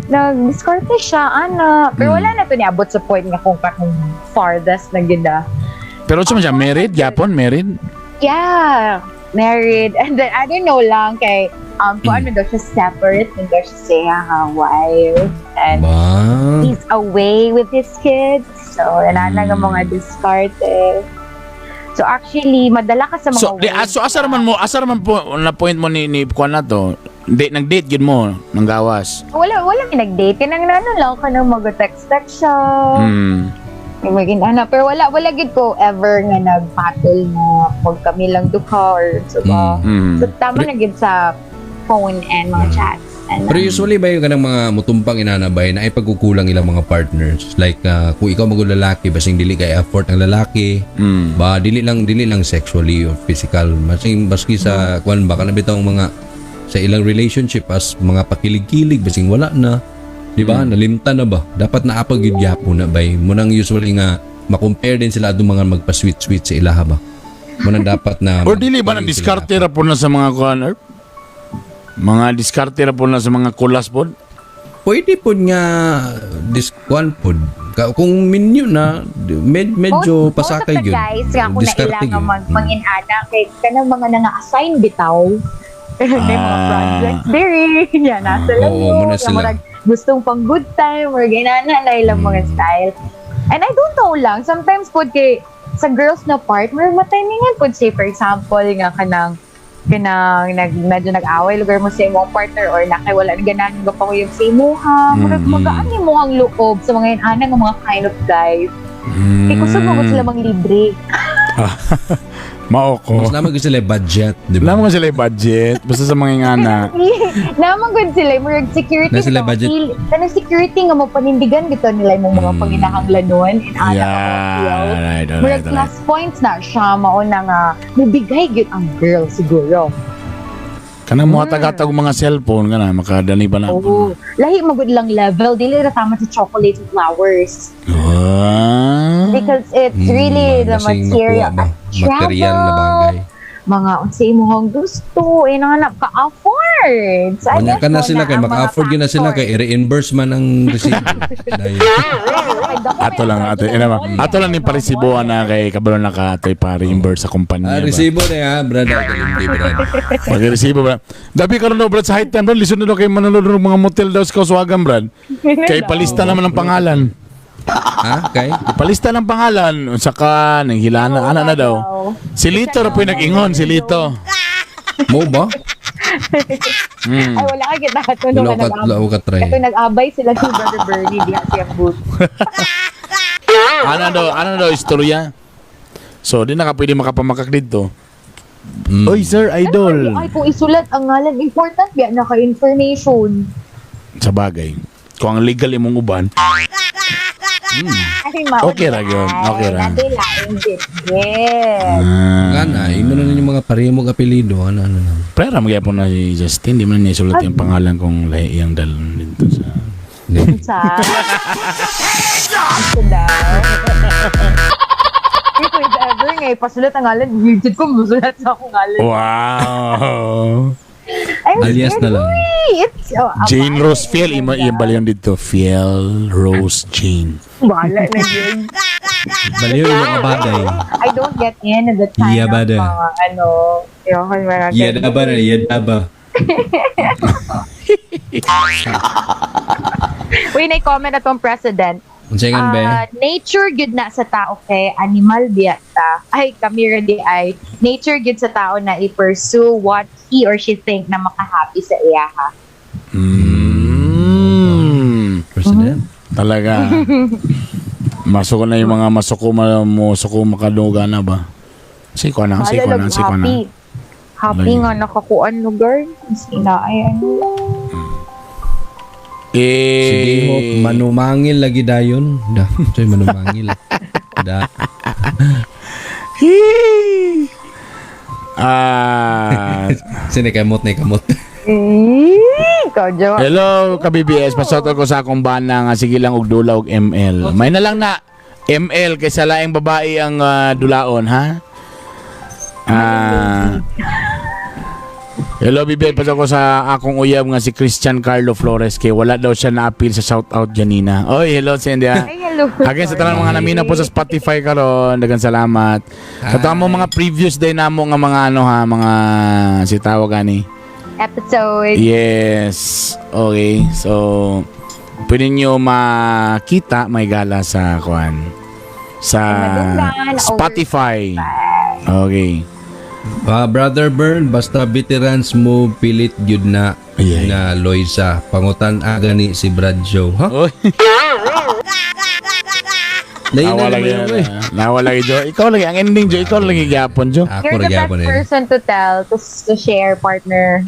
nag-diskarte siya, ana. Pero wala na to niabot sa point nga kung katong farthest na gyud ah. Pero sa man siya married gyapon, married. Yeah, married. And then, I don't know lang kay, kung ano daw siya separate, and daw siya sa iyang wife. And Ba. he's away with his kids. So, wala na nga mga diskarte. So, actually, madala ka sa mga So, di, words so asa raman mo, asa raman po na point mo ni kuan na to. Date nag-date gyud mo ng gawas. Wala may nag-date. Kanang ano lang, kanang mag-text-text siya. May ana. Pero wala gid ko ever nga nagpatol na pag kami lang duha or so ba. So, tama na gid sa phone and mga chats. And, Pero usually ba yung kanang mga mutumpang inanabay na ay pagkukulang ilang mga partners? Like kung ikaw magong lalaki basing dili kay effort ang lalaki, ba dili lang sexually or physical, masing baski sa kuan ba kana bitawng mga sa ilang relationship as mga pakilig-kilig basing wala na. Di ba? Nalimta na ba? Dapat naa pa gyud gyapon na bay. Munang usually nga ma-compare din sila atong mga magpa-sweet-sweet sa ilaha ba. Munang dapat na Or dili ba na mag- diskarte ra po na sa mga kuan or mga diskarte ra po na sa mga kulas po. Pwede po nga diskuan po. Kung menu na, medyo pasakay most of the yun. guys, nga kung Diskarte naila nga yun. mag-inana, kay kanang mga nanga-assign bitaw. May mga projects diri. Yan, nasa lang Oo, yun. muna Nga sila. murag gustong pang good time or ginana na ilang mga style. And I don't know lang, sometimes po kay sa girls na part, may matimingan po say for example nga kanang kanang nag medyo nag-away lugar mo sa imong partner or na kay wala na ganahan nga pa sa imuha murag magaan nimo ang loob sa mga inana nga mga kind of guys kay kusog mo sila mang libre. Mao ko. Mas naman gusto sila budget, di ba? Wala mo sila yung budget. Basta sa mga ingana. Naman gud sila murag security Na sila bitaw, budget. Kanang security nga mo panindigan bitaw nila imong mga panginahanglanon and ana Yeah, nga mga feel. alright, Murag plus points na siya mao na nga mubigay gyud ang girl siguro. Kanang mga tagatag mga cellphone kana makadani ba na? Oo. Lahi mo gud lang level dili ra tama sa chocolate and flowers because it's really the Basing material makuha ba? Material na bagay. Mga unsa imong gusto eh nanganap ka afford. So, I Unya guess ka na mo sila kay ang mga maka-afford gyud na sila factor. kay i-reimburse man ang resibo. Dahil- Ato lang ato ina ba. Ato lang ni paresibo na kay kabalo na ka atoy pa reimburse sa kumpanya. Ah, ba. resibo na ya, brad. Hindi, brad. Pag-resibo ba? Dabi karon daw brad sa high time brad lisod na daw kay manulod ng mga motel daw sa Kauswagan brad. Kay palista naman ang pangalan. Ha? Kay? Palista ng pangalan unsa ka nang hilana ana na daw. Si Lito ra po'y nag-ingon si Lito. Mo ba? Ay, wala ka kita. Ito Wala ka, wala ko ka-try. Ito nag-abay sila si Brother Bernie diha siyang booth. Ano daw istorya? So, di na ka pwede makapamakak dito. Oy, sir, idol. Ay, kung isulat ang ngalan, important biya na ka information. Sa bagay. Kung ang legal imong uban, Ay, mao Okay ra gyud, okay ra. Natin laing yes. Ah, Gana, imo na ninyo mga pareho mong apelyido. Ano, ano lang. Pera magyapon na si Justin, di man niya isulat yung pangalan kong lahi iyang dalon dito sa. Hindi. Sa Ito daw. Hindi ko if ever nga ipasulat ang ngalan, weird ko musulat sa akong ngalan. Wow. Ay, Alias na lang. Uy, it's, oh, Jane abay. Rose Fiel, imo iyang baliyon dito. Fiel Rose Jane. Bahala na yun. Baliw yung kabaday. I don't get in at the time Yeah, of bada. mga ano, yung mga Yadaba na, yadaba. Uy, na-comment atong president. Unsa nga be? Ah, nature gyud na sa tao kay animal biya ta. Ay, kami ra di ay. Nature gyud sa tao na i-pursue what he or she think na makahappy sa iya ha. President. Talaga. Masuko na yung mga masuko mo suko makaduga na ba? Siko na, siko na, Bahala, siko na. happy. Happy Lagi. nga nakakuan lugar. Mas ina ay ano. Eh, Sige Hope, manumangil lagi dayon. Da, soy manumangil. Da. Hee! Ah, Sinikamot na kamot. Eh, ikaw, Jo. Hello, ka-BBS. Pasotol ko sa akong bana nga sige lang og dula og ML. May na lang na ML kaysa laing babae ang dulaon, ha? Ah. Hello, BBS. Pasok ko sa akong uyab nga si Christian Carlo Flores kay wala daw siya na-appeal sa shoutout Janina. Oy, hello, Cindy. Ay, hello. Again, sa tanan mga namina po sa Spotify karon, daghang salamat. Kato mo mga previous day namo nga mga ano ha, mga si tawag ani. Episode. Yes. Okay. So, pwede nyo makita may gala sa kuan. Sa Madunggan or Spotify. Okay. Ah, Brother Bern, basta veterans mo pilit gyud na Ay, ay. na Loisa. Pangutan aga ni si Brad Joe. Ha? Oy, Lain na nawala naman lagi. yun, eh. Nawala lagi, Jo. Ikaw lagi. Ang ending, Jo. Ikaw lagi gyapon, Jo. Ako You're ra the best gyapon eh. person to tell, to share, partner.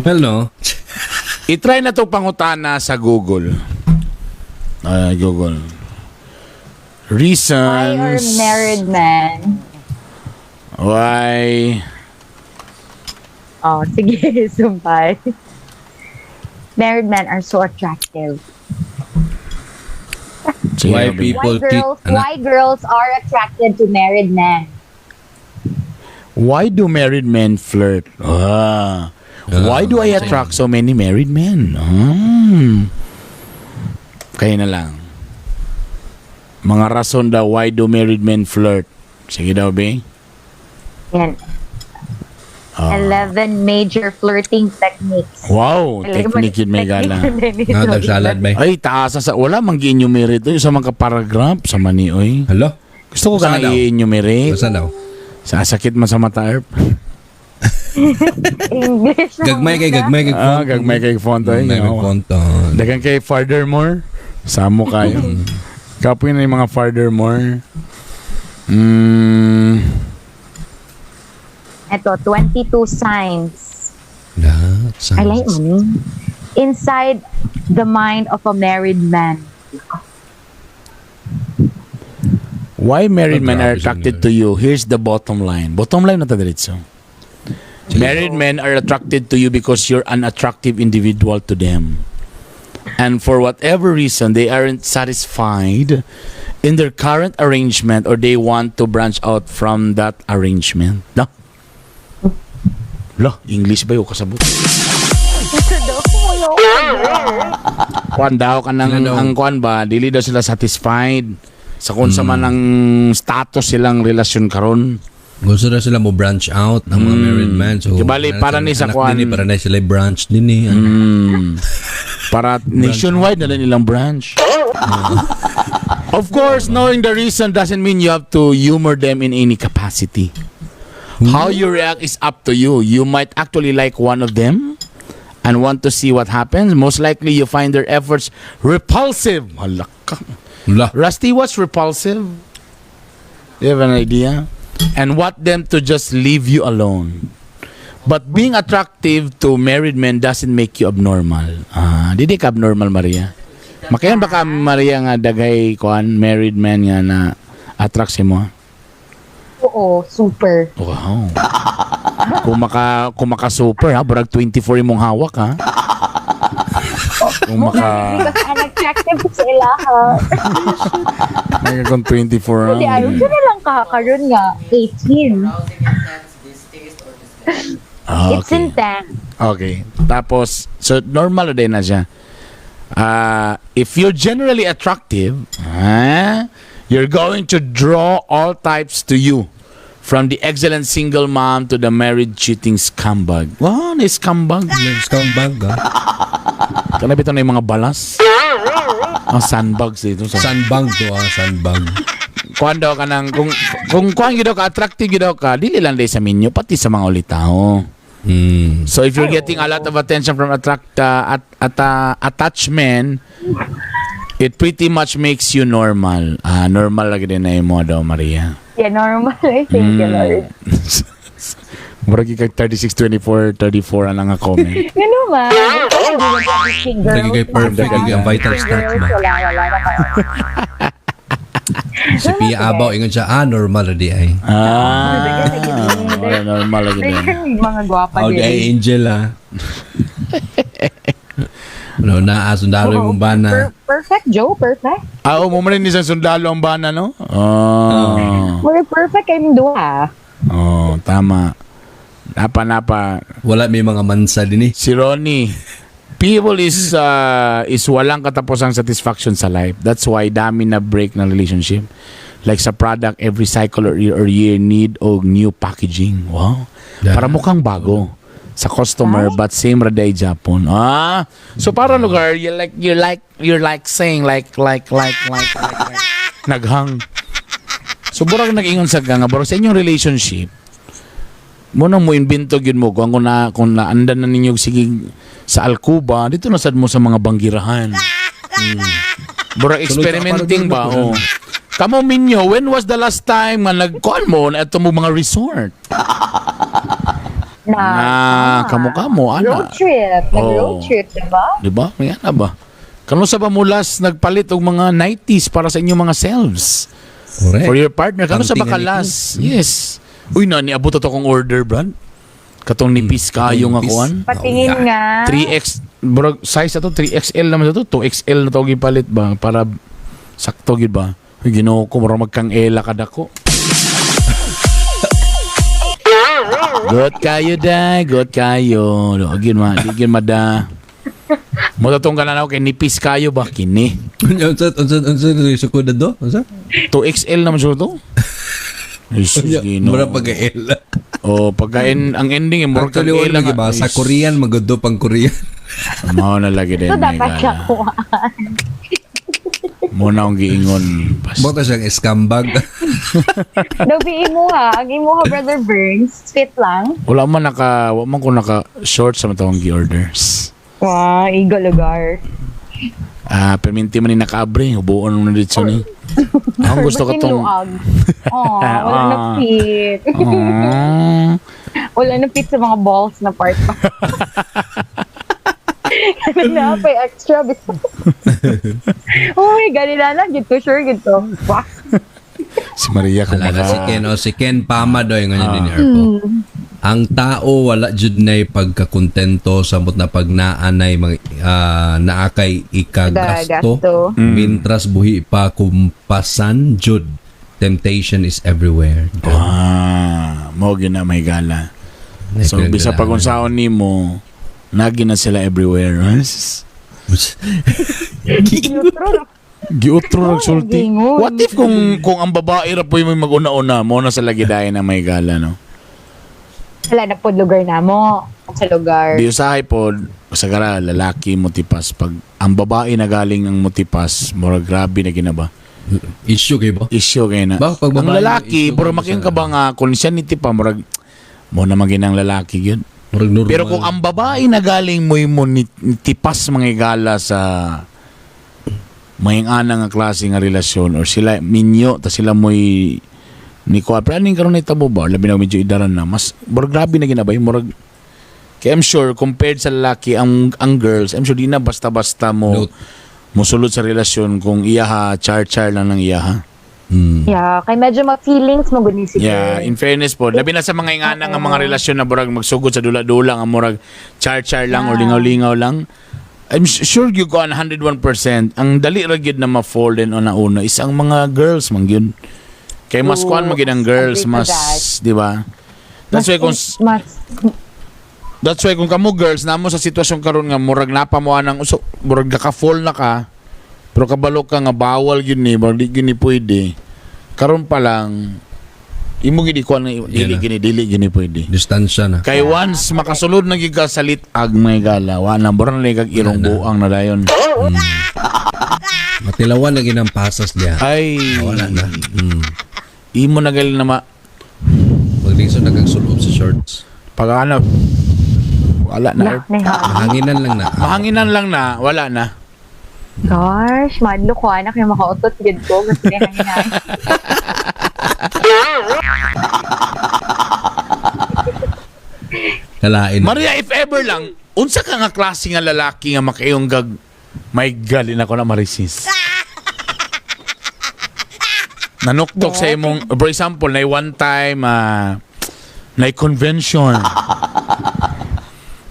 Well, no. I-try na to pangutana sa Google. Ay, Google. Why are Reasons. married men? Why Oh, sige, sumpay. Married men are so attractive. Sige, Why Robin. people Why girls, cheat? Anak. why girls are attracted to married men? Why do married men flirt? Ah. Why do I attract so many married men? Ah. Kayo na lang. Mga rason daw, why do married men flirt? Sige daw, be. Yan. 11 major flirting techniques. Wow, technique yun may gala. Nga, tagsalad ba? Ay, taasa sa... Wala mang gi-enumerate. Oy, sa mga paragraph, sa mani, oy. Hello? Gusto ko ka Basta na daw. i-enumerate. Basta daw. Sa sakit man sa mata, Erp. English. Gagmay kay gagmay kay Ah, gagmay kay font, oy. Gagmay kay font. Oh. Dagan kay furthermore. Samo kayo. Kapoy na yung mga furthermore. Ito, 22 signs. Lahat. I like money. Inside the mind of a married man. Why married men are Grabe siya attracted to you? Here's the bottom line. Bottom line na ta diretso. Married men are attracted to you because you're an attractive individual to them. And for whatever reason, they aren't satisfied in their current arrangement or they want to branch out from that arrangement. No? Lo, English ba yung kasabot? Kuan daw kanang Sila daw. ang kuan ba dili daw sila satisfied sa kung sa man ang status silang relasyon karon. Gusto na sila mo branch out ang mga married man. So, Kibali, para ni sa anak kuan. Din, eh, para na sila branch din eh. Para nationwide na lang nilang branch. Of course, knowing the reason doesn't mean you have to humor them in any capacity. How you react is up to you. You might actually like one of them and want to see what happens. Most likely, you find their efforts repulsive. Hala ka. Hala. Rusty, what's repulsive? Do you have an idea? And want them to just leave you alone. But being attractive to married men doesn't make you abnormal. Ah, dili ka abnormal, Maria. Makayan ba ka, Maria, nga daghay kuan married men nga na attract si mo? Oo, super. Wow. Kung maka super ha, burag 24 imong hawak ha. Kung maka Because I'm attractive sa ilaha. Ay, kung 24 ha. Hindi, ayaw ko na lang kakaroon nga. 18. Ah, It's okay. intense. Okay. Tapos, so normal na din na siya. If you're generally attractive, you're going to draw all types to you. From the excellent single mom to the married cheating scumbag. Wow, na scumbag. Scumbag, ah. Kana bitaw na yung mga balas. Ang sandbags dito. Sa Sandbag to, ah. Sandbag. Kuan daw ka ng, kung kuan gyud daw ka, attractive gyud daw ka, dili lang day sa minyo, pati sa mga ulitawo. So if you're getting a lot of attention from attract at attachment, it pretty much makes you normal. Ah, normal lagi din na imo daw, Maria. Yeah, normal. I thank you, Lord. Murag kay 36 24 34 ang nga comment. Ano man? Lagi kay perfect, lagi ang vital stat ba? Wala, wala. Si Pia Abaw, ingon siya, ah, normal na di ay. Ah, wala, normal lagi din. Mga gwapa Oh, di ay din. angel, ah. Ano, naa, sundalo yung bana. Perfect, Joe. Perfect. Ah, oh, mo man ni sa sundalo ang bana, no? Oh. We're perfect kayong duha. Oh, tama. Napa napa Wala may mga mansa din eh. Si Ronnie, people is walang katapusang satisfaction sa life. That's why dami na break ng relationship. Like sa product, every cycle or year need og new packaging. Wow. Para mukhang bago sa customer but same ra day Japon. Ah, so para lugar you like you're like saying like, naghang. So burag nag-ingon sa nga burag sa inyong relationship mo nang mo imbento gyud mo kung naandan na ninyo sige sa alkuba dito na sad mo sa mga banggirahan. Burag experimenting ba, oh. Kamo minyo, when was the last time nga nagkuan mo na ato mo mga resort? Na, Na kamo-kamo ana. Road trip. Nag-road Oh. trip, diba? Di ba? May ana ba? Kano sa ba mo last nagpalit og mga 90s para sa inyong mga selves? Correct. For your partner. Kano sa ba Kanting ka last? Yes. Uy, na, niabot ato akong order, Brad. Katong nipis kayo nga Nipis. kuan. Patingin Oh, nga. 3X, bro, size ato 3XL naman ato, 2XL na to gipalit ba para sakto gid ba? Uy, Ginoo ko, mura magkang ela kadako. Good kayo da, good kayo. Do gid ma, di gid mada. Mo tatong kanan ako kay nipis kayo ba kini? Unsa unsa unsa sukod do? Unsa? 2XL naman siya to. Jesus, Ginoo. Mura pag L. Oh, pagkain ang ending eh, murag kang Actually, wala ela lagi nga. ba? Sa Korean, magado pang Korean. Mao na lagi din. Ito dapat may gala. nakuha. Mo na akong giingon. Baka siyang scumbag. Daw imuha. Ang imuha, Brother Burns. Fit lang. Wala man ko naka short sa matawang gi-orders. Wow, igo lugar. Ah, perminti man ni nakaabri, hubuon mo na dito ni. Ang gusto ko Basin tong luag. Aw, wala na fit. Ah. Wala na fit sa mga balls na part pa. Ano na, pa extra. Oh my God, nila lang. Gito, sure, gito. Wah. Si Maria kung Wala na maka si Ken. O, si Ken Pama daw yung ganyan din ni Erpo. Ang tao wala jud nay pagkakontento samot na pag naanay mga naa kay ikagasto. Gasto. Mintras buhi pa kumpasan jud. Temptation is everywhere. Ah, mo gyud na may gala. So bisa pag unsaon nimo, nagi na sila everywhere. Neutral. Giutro Oh, nagsulti. gingon. What if kung ang babae ra po yung may mag-una-una mo na sa lagi dayon na may gala, no? Wala na po lugar na mo. Sa lugar. Di usahay po, sa gara, lalaki motipas. Pag ang babae na galing ang motipas, mura grabe na ginaba. Issue kay ba? Issue kayo na. Ba, pag ang babae, lalaki, issue pero kayo makin sa- ka ba nga, kung siya nitipa, murag, Mo na maginang lalaki yun. Murag normal. Pero kung ang babae na galing mo mo tipas mga igala sa may ana nga klase nga relasyon or sila minyo ta sila mo'y ni ko pero aning karon tabo ba labi na medyo idaran na mas murag grabe na ginabay murag kaya I'm sure compared sa lalaki ang girls, I'm sure di na basta-basta mo Note. mosulod sa relasyon kung iyaha char-char lang ng iyaha. Yeah, kay medyo ma-feelings mo gud ni si Yeah, girl. in fairness po, labi na sa mga ingana nga mga relasyon na murag magsugod sa dula-dula nga murag char-char lang or lingaw-lingaw lang. I'm sure you go on 101%. Ang dali ra gyud na ma-fall din on una is ang mga girls man gyud. Kay mas Oo, kuan man gyud ang girls, agree to mas, that. di ba? That's why kung mas That's why kung kamo girls namo sa sitwasyon karon nga murag napa mo anang uso, murag naka-fall na ka pero kabalo ka nga bawal gyud ni, murag di gyud ni pwede. Karon pa lang imo gid ikuan nga dili Yeah. gini dili gini pwede. Distansya na. Kay once makasulod na gyud ka sa litag may gala, wa na murag na kag irong buang na dayon. Matilawan na ginang pasas niya. Ay, Wala na. Imo na gali na ma Maglingso na kang sulob sa shorts. pag ano wala na. na, na, Mahanginan lang na. Mahanginan lang na, wala na. Gosh, madlo ko anak yung makautot gid ko mas ginahanginan. Kalain. Maria, if ever lang, unsa ka nga klase nga lalaki nga makaiyong gag may gali na ko na marisis. Nanuktok sa imong, for example, na one time, na convention.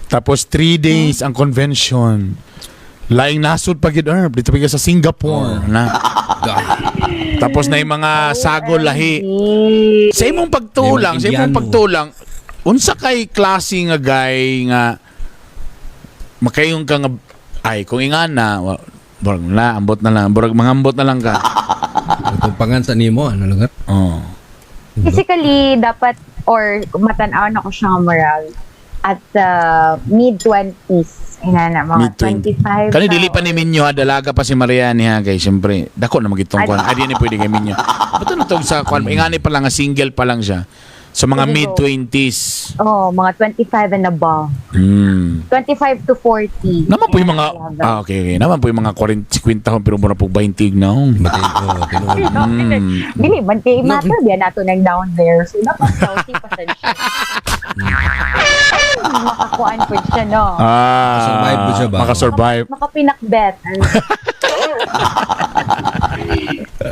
Tapos 3 days ang convention. Laing nasod pa gid herb dito pa gyud sa Singapore na. Tapos na yung mga sago lahi. Sa imong pagtulang, sa imong Indiano. pagtulang, unsa kay klase nga guy nga makayong ka nga ay kung ingana murag na ambot na lang, murag mangambot na lang ka. Tumpangan sa nimo ano lugar? Oh. Physically, dapat or matanaw na ko siya nga moral at mid-20s. Ina na, mga Mid-20. 25. Kani dili pa ni Minyo ha, dalaga pa si Maria ni ha kay siyempre dako na magitong kuan. Ay di ni pwede kay Minyo. Bato na tong sa kuan, ingani pa lang nga single pa lang siya. Sa mga Sige, go. mid-20s. Oh, mga 25 and above. 25 to 40. Naman po yung mga Level. ah, okay. Naman po yung mga 40 50 hon pero mura po 20 na. Oh. Matay oh, tinuod. Dili man kay matter biya nato nang down there. So dapat healthy pa sad siya. Ay, makakuan po siya no. Ah, Makasurvive po siya ba? Makasurvive. Makapinakbet. Ano.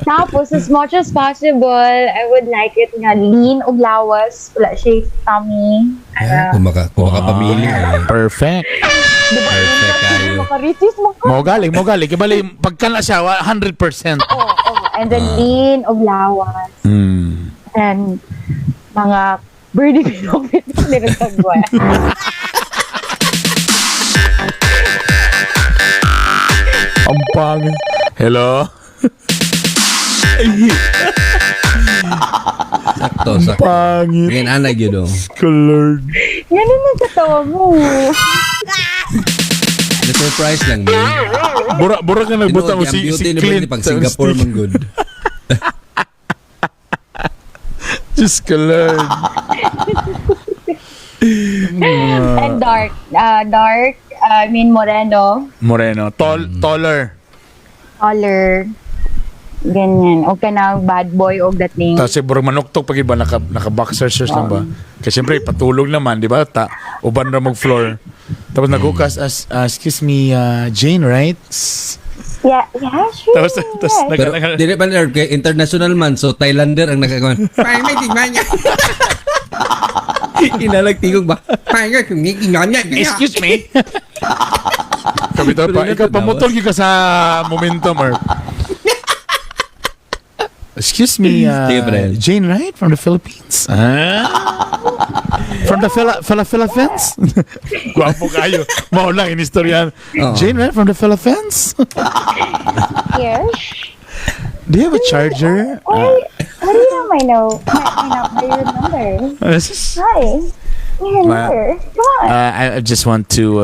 Tapos, as much as possible, I would like it nga lean og lawas, wala siya tummy. Ah, kung makapamili eh. Perfect. Perfect kayo. Makaritis mo ka. Mo galing, mo galing. Kibali pagka na siya 100%. Oh. And then lean og lawas. And mga birdie pinok-pinok nilagagwa. Ang pangit. Hello? Sakto, sakto. Pangit. Ngayon anay gyud oh. Colored. Yan ang nagkatawa mo. Na surprise lang ni. Bura, bura ka nagbutang mo Tinuod, si, ang si beauty ni Clint. Bernie pag Singapore man good. Diyos ko, Lord. And dark. Dark, I mean moreno. Moreno. Tall, taller. Color. Ganyan. O ka na bad boy og dating. Tapos siguro manuktok pag iba, naka boxer shorts lang ba? Kasi siyempre, patulog naman, di ba? Ta, uban na mag-floor. Tapos nagukas as, excuse me, Jane, right? Yeah, sure. Tapos, Pero dili pa ni kay international man so Thailander ang nagagawa. Inalag tigog ba? Excuse me. Kabitaw pa, ikaw pamutol gyud ka sa momentum or Excuse me, Sige, Brel. Jane, right? From the Philippines? Ah? From the Philippines? Gwapo kayo. Mao lang inistoryahan. Oo. Jane, right? From the Philippines? Here. Do you have a charger? Why, how do you know my no my, my, no- my number? This is- Hi. Your number. Come on. I just want to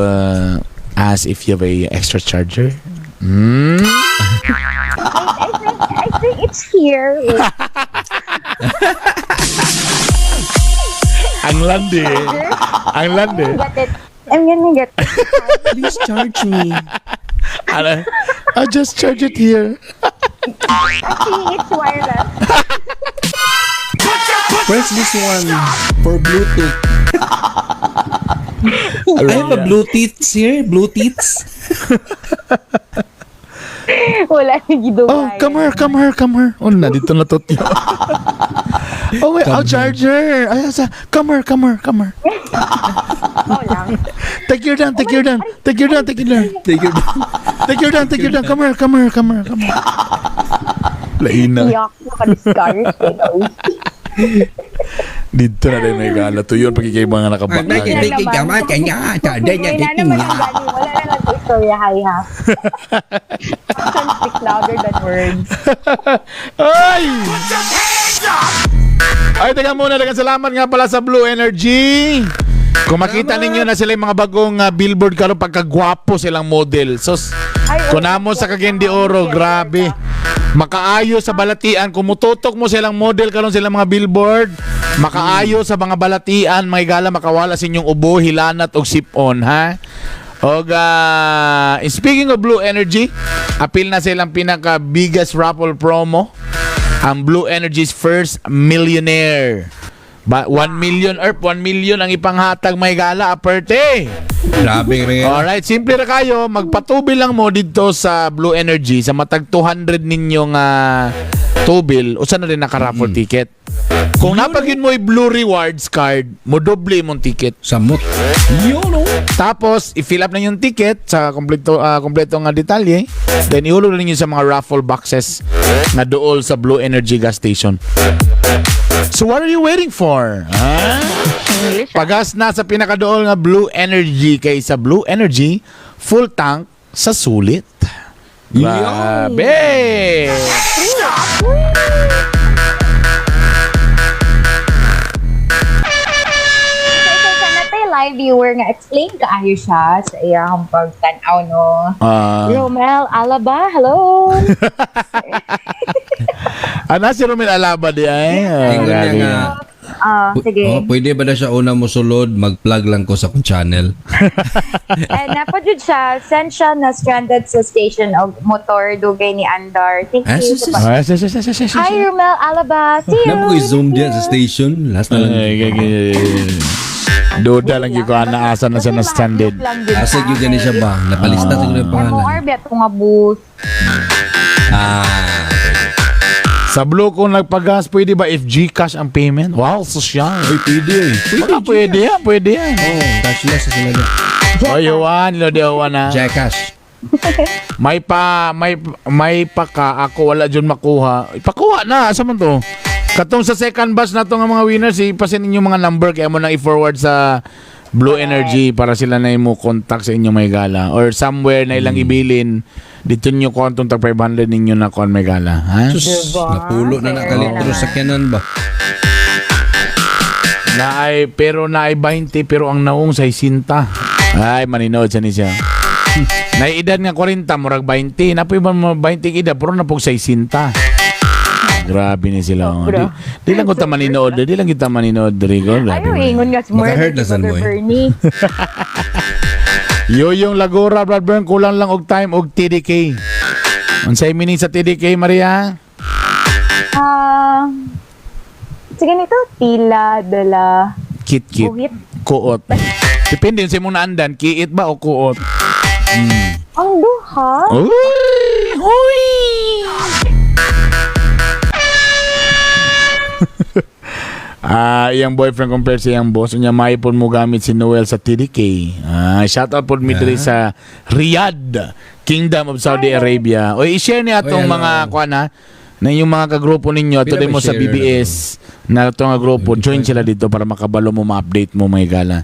ask if you have a extra charger. I think it's here. Wait. Ang landi. Ang landi. Get it. I'm gonna get it. Please charge me. Ano? I just charge it here. Actually, it's wireless. Press this one for Bluetooth. I have a blue teeth here. Blue teeth. Wala yung gidugay. Oh, come here, come here, come here. Oh, na dito na to. Oh, wait, oh, charger. Ay, sa, come here, come here, come here. Oh, lang. Take your down, take your down, take your down, take your down. Take your Take your down, take your down. Come here, come here, come here, come here. Lain na. Iyak. Naka-discourage. Dito na rin may gala. Tuyon pag ikay mga nakabaka. Wala naman ang gani. Wala na lang istorya, hi ha. Actions speak louder than words. Ay! Ay, teka muna. Daghang salamat nga pala sa Blue Energy. Kung makita ninyo na sila yung mga bagong billboard karon, pagkagwapo silang model. So, Ay, kung namo sa Cagayan de Oro, grabe. Makaayo sa balatian. Kung mututok mo silang model karon, silang mga billboard, makaayo sa mga balatian, may gala, makawala sa inyong ubo, hilanat og sipon, ha? Og speaking of Blue Energy, apil na silang pinaka biggest raffle promo, ang Blue Energy's First Millionaire. Ba, 1 million, Erp, 1 million ang ipanghatag, may gala, aperte. Grabe rin. Alright, simple ra kayo, magpatubil lang mo dito sa Blue Energy sa matag 200 ninyong tubil, usa na rin naka-raffle ticket. Kung napagin mo yung Blue Rewards card, mo doble imong ticket. Samot. Yun, oh. Tapos, i-fill up na yung ticket sa kompleto nga detalye. Then, ihulog na ninyo sa mga raffle boxes na dool sa Blue Energy gas station. So, what are you waiting for? Ha? English, ah. Pagas na sa pinakadool nga Blue Energy kay sa Blue Energy, full tank sa sulit. Grabe! So, ito sa natay live viewer nga explain kaayo siya sa iyang pagtan-aw, no? Ah. Romel Alaba, hello! Ana si Romel Alaba di ay. Ah, Ingon niya grabe. nga, Ah, sige. Oh, pwede ba na siya una mo sulod, mag-plug lang ko sa akong channel? And napod jud siya, send siya na stranded sa station og motor dugay ni Andar. Thank Ah, you. sus, sus. Ah, sus, sus, sus, sus, sus. Hi, Romel Alaba. See you. Napo ko zoom diyan sa station. Last na lang. Ay, ay, ay, ay. Duda lang gyud ko ana asa na siya na stranded. Asa gyud gani siya ba? Napalista siguro yung pangalan. MOR ba ito nga booth? Ah. Sa Blue kung nagpagas, pwede ba if GCash ang payment? Wow, sosyal. Uy, pwede eh. Baka pwede yan, pwede yan. Oh, cashless sa sila dyan. Oy, Juan, lo di Juan ha. Jackass. May pa ka ako wala jud makuha. Ipakuha na asa man to? Katong sa second batch na to nga mga winners, ipasin ninyo mga number kaya mo nang i-forward sa Blue Energy para sila na mo contact sa inyong may gala or somewhere na ilang ibilin dito niyo kuan tong tag 500 ninyo na kuan may gala, ha? Sus, Diba? napulo na nakalitro sa kanan ba? Naay pero naay 20 pero ang naong sa 60. Ay, maninood sa ni siya. Naay edad nga 40 murag 20. Napoy ba mo 20 edad pero napog 60. Grabe ni sila. Oh. Di lang kita maninood, di lang kita maninood, Rico. Grabe Ayaw, man. ingon nga si Maka-hurt na san mo eh. Bernie. Yo yung Lagora, Bradburn, kulang lang og time og TDK. Unsay meaning sa TDK, Maria? Ah, sige nito, tila, dala, Kit-kit. buhit. Kuot. Depende sa imong naandan, kiit ba o kuot? Ang duha? Uy! Uy! Ah, iyang boyfriend compare sa iyang boss unya maipon mo gamit si Noel sa TDK. Ah, shout out pod mi diri sa Riyadh, Kingdom of Saudi Arabia. Oy, i-share ni atong Oy, hello. mga kuan ha, na yung mga kagrupo ninyo ato Pila din ba mo sa share BBS na ato nga grupo, join sila dito para makabalo mo, ma-update mo may gala.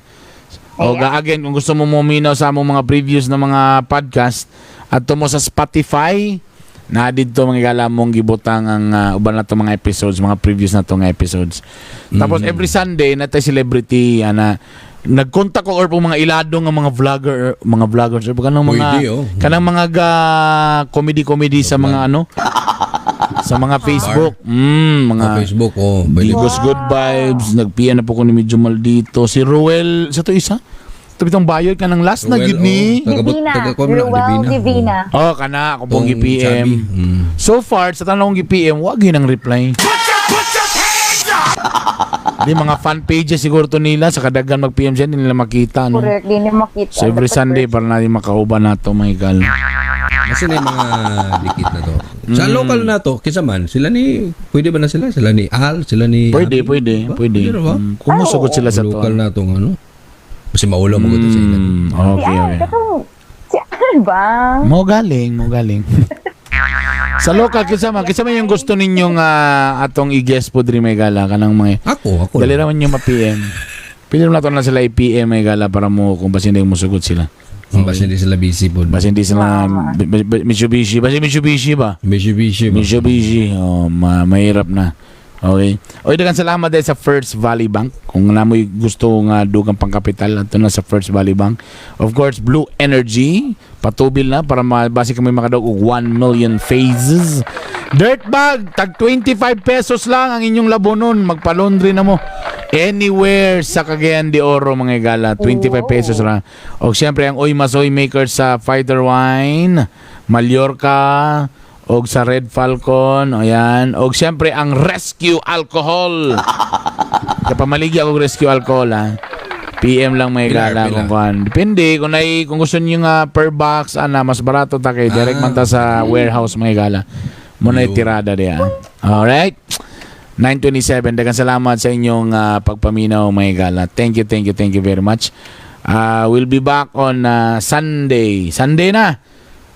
O ga again, kung gusto mo muminaw sa among mga previews na mga podcast, adto mo sa Spotify na didto mga gala mong gibutang ang uban na to mga episodes, mga previews na to nga episodes. Tapos every Sunday natay celebrity ana nagkontak ko or po mga ilado nga mga vlogger, mga vloggers or kanang mga Pwede, oh. kanang mga ga comedy comedy sa mga ano. Sa mga Facebook. Mga Sa Facebook, oh. Pwede. Digos Good Vibes. Nag-PM na po ko ni medyo maldito. Si Ruel, sa to isa? Ito bitong bayod ka ng last na Ruel, gid ni. oh. Divina. Taga- Ruel Divina. Divina. Oh, kana akong pong Tong gi-PM. chubby. So far, sa tanong kong gi-PM, wag yun ang reply. Di mga fan pages siguro to nila sa kadagan mag-PM siya, hindi nila makita, no? Correct, di niya makita. So every Dapat Sunday first. para natin makauban na to, Michael. Kasi na yung mga dikit na to. Sa local na to, kisa man, sila ni, pwede ba na sila? Sila ni Al, sila ni Pwede, Abby? pwede, Ba? pwede. Pwede na ba? Kung musugot sila sa to. Local na to, ano? Kasi maulaw mo sa ilan. Si Okay, Al, okay. katong, si Al ba? Mo galing, mo galing. Sa local kinsa man yung gusto ninyong atong i-guest po diri, may gala kanang mga Ako, ako. Dali raman yung ma-PM. Pili naman nato na sila i-PM, may gala, para mo kung basin hindi musugot sila. Basta hindi sila busy po. Basin hindi sila Mitsubishi, basin Mitsubishi ba? Busy, busy ba? Mitsubishi, oh, mahirap na. Okay. Oy, daghang salamat dahil sa First Valley Bank. Kung namoy gusto nga dugang pangkapital, ato na sa First Valley Bank. Of course, Blue Energy, patubil na para mabasi kami makadog og 1 million phases. Dirtbag, tag 25 pesos lang ang inyong labonon. Magpa-laundry na mo. Anywhere sa Cagayan de Oro, mga igala, 25 pesos ra. O siyempre ang Oy Masoy Maker sa Fighter Wine, Mallorca, og sa Red Falcon, ayan. Og siyempre ang Rescue Alcohol. Kapamaligya og Rescue Alcohol ha. PM lang may Pila, gala pila? kung kuan. Depende kung gusto niyo nga per box ana mas barato ta kay direct man ta sa warehouse may gala. Mo na Yun. tirada diya. Alright. 9:27. Daghang salamat sa inyong pagpaminaw, mga gala. Thank you, thank you, thank you very much. We'll be back on Sunday. Sunday na.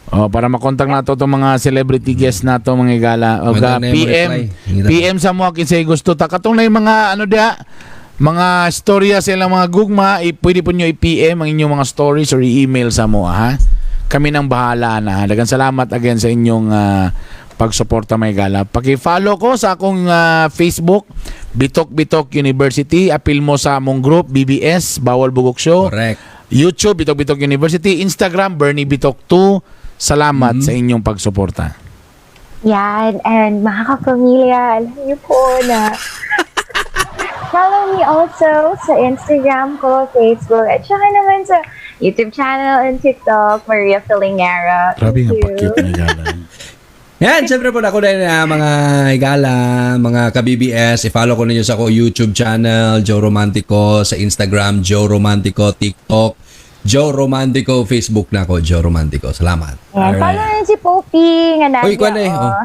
Oh, para makontak nato itong mga celebrity guests nato, mga gala. O Maganda ga, na yung PM, reply. Ngita. PM sa mo kinsay gusto ta katong na yung mga ano diha, mga storya sa ilang mga gugma, pwede po nyo i-PM ang inyong mga stories or i-email sa mo ha. Kami nang bahala na. Daghang salamat again sa inyong pagsuporta, may gala. Paki-follow ko sa akong Facebook, Bitok Bitok University. Apil mo sa among group BBS Bawal Bugok Show. Correct. YouTube, Bitok Bitok University, Instagram, Bernie Bitok 2. Salamat sa inyong pagsuporta. Yan, and mga kapamilya, alam niyo po na follow me also sa Instagram ko, Facebook, at saka naman sa YouTube channel and TikTok, Maria Filingera. Grabe Thank nga you. pa-cute na gala. Yan, siyempre po ako din mga higala, mga ka-BBS, i-follow ko ninyo sa ako YouTube channel, Joe Romantico, sa Instagram, Joe Romantico, TikTok, Joe Romantico, Facebook na ako, Joe Romantico. Salamat. Yan, follow rin si Popey nga Uy, nandiyan, kuwan eh. Oh.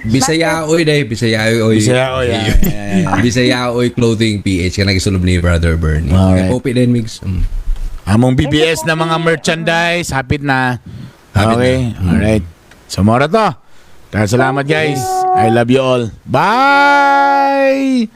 Bisaya oy day, Bisaya oy. Bisaya oy, ah. Yeah. Bisaya oy Clothing PH kanang gisulub ni Brother Bernie. Alright. Kay Popey din mix. Among BBS na mga merchandise, hapit na. Hapit Okay, na. Alright. So, mora to. Kaya salamat, guys. I love you all. Bye!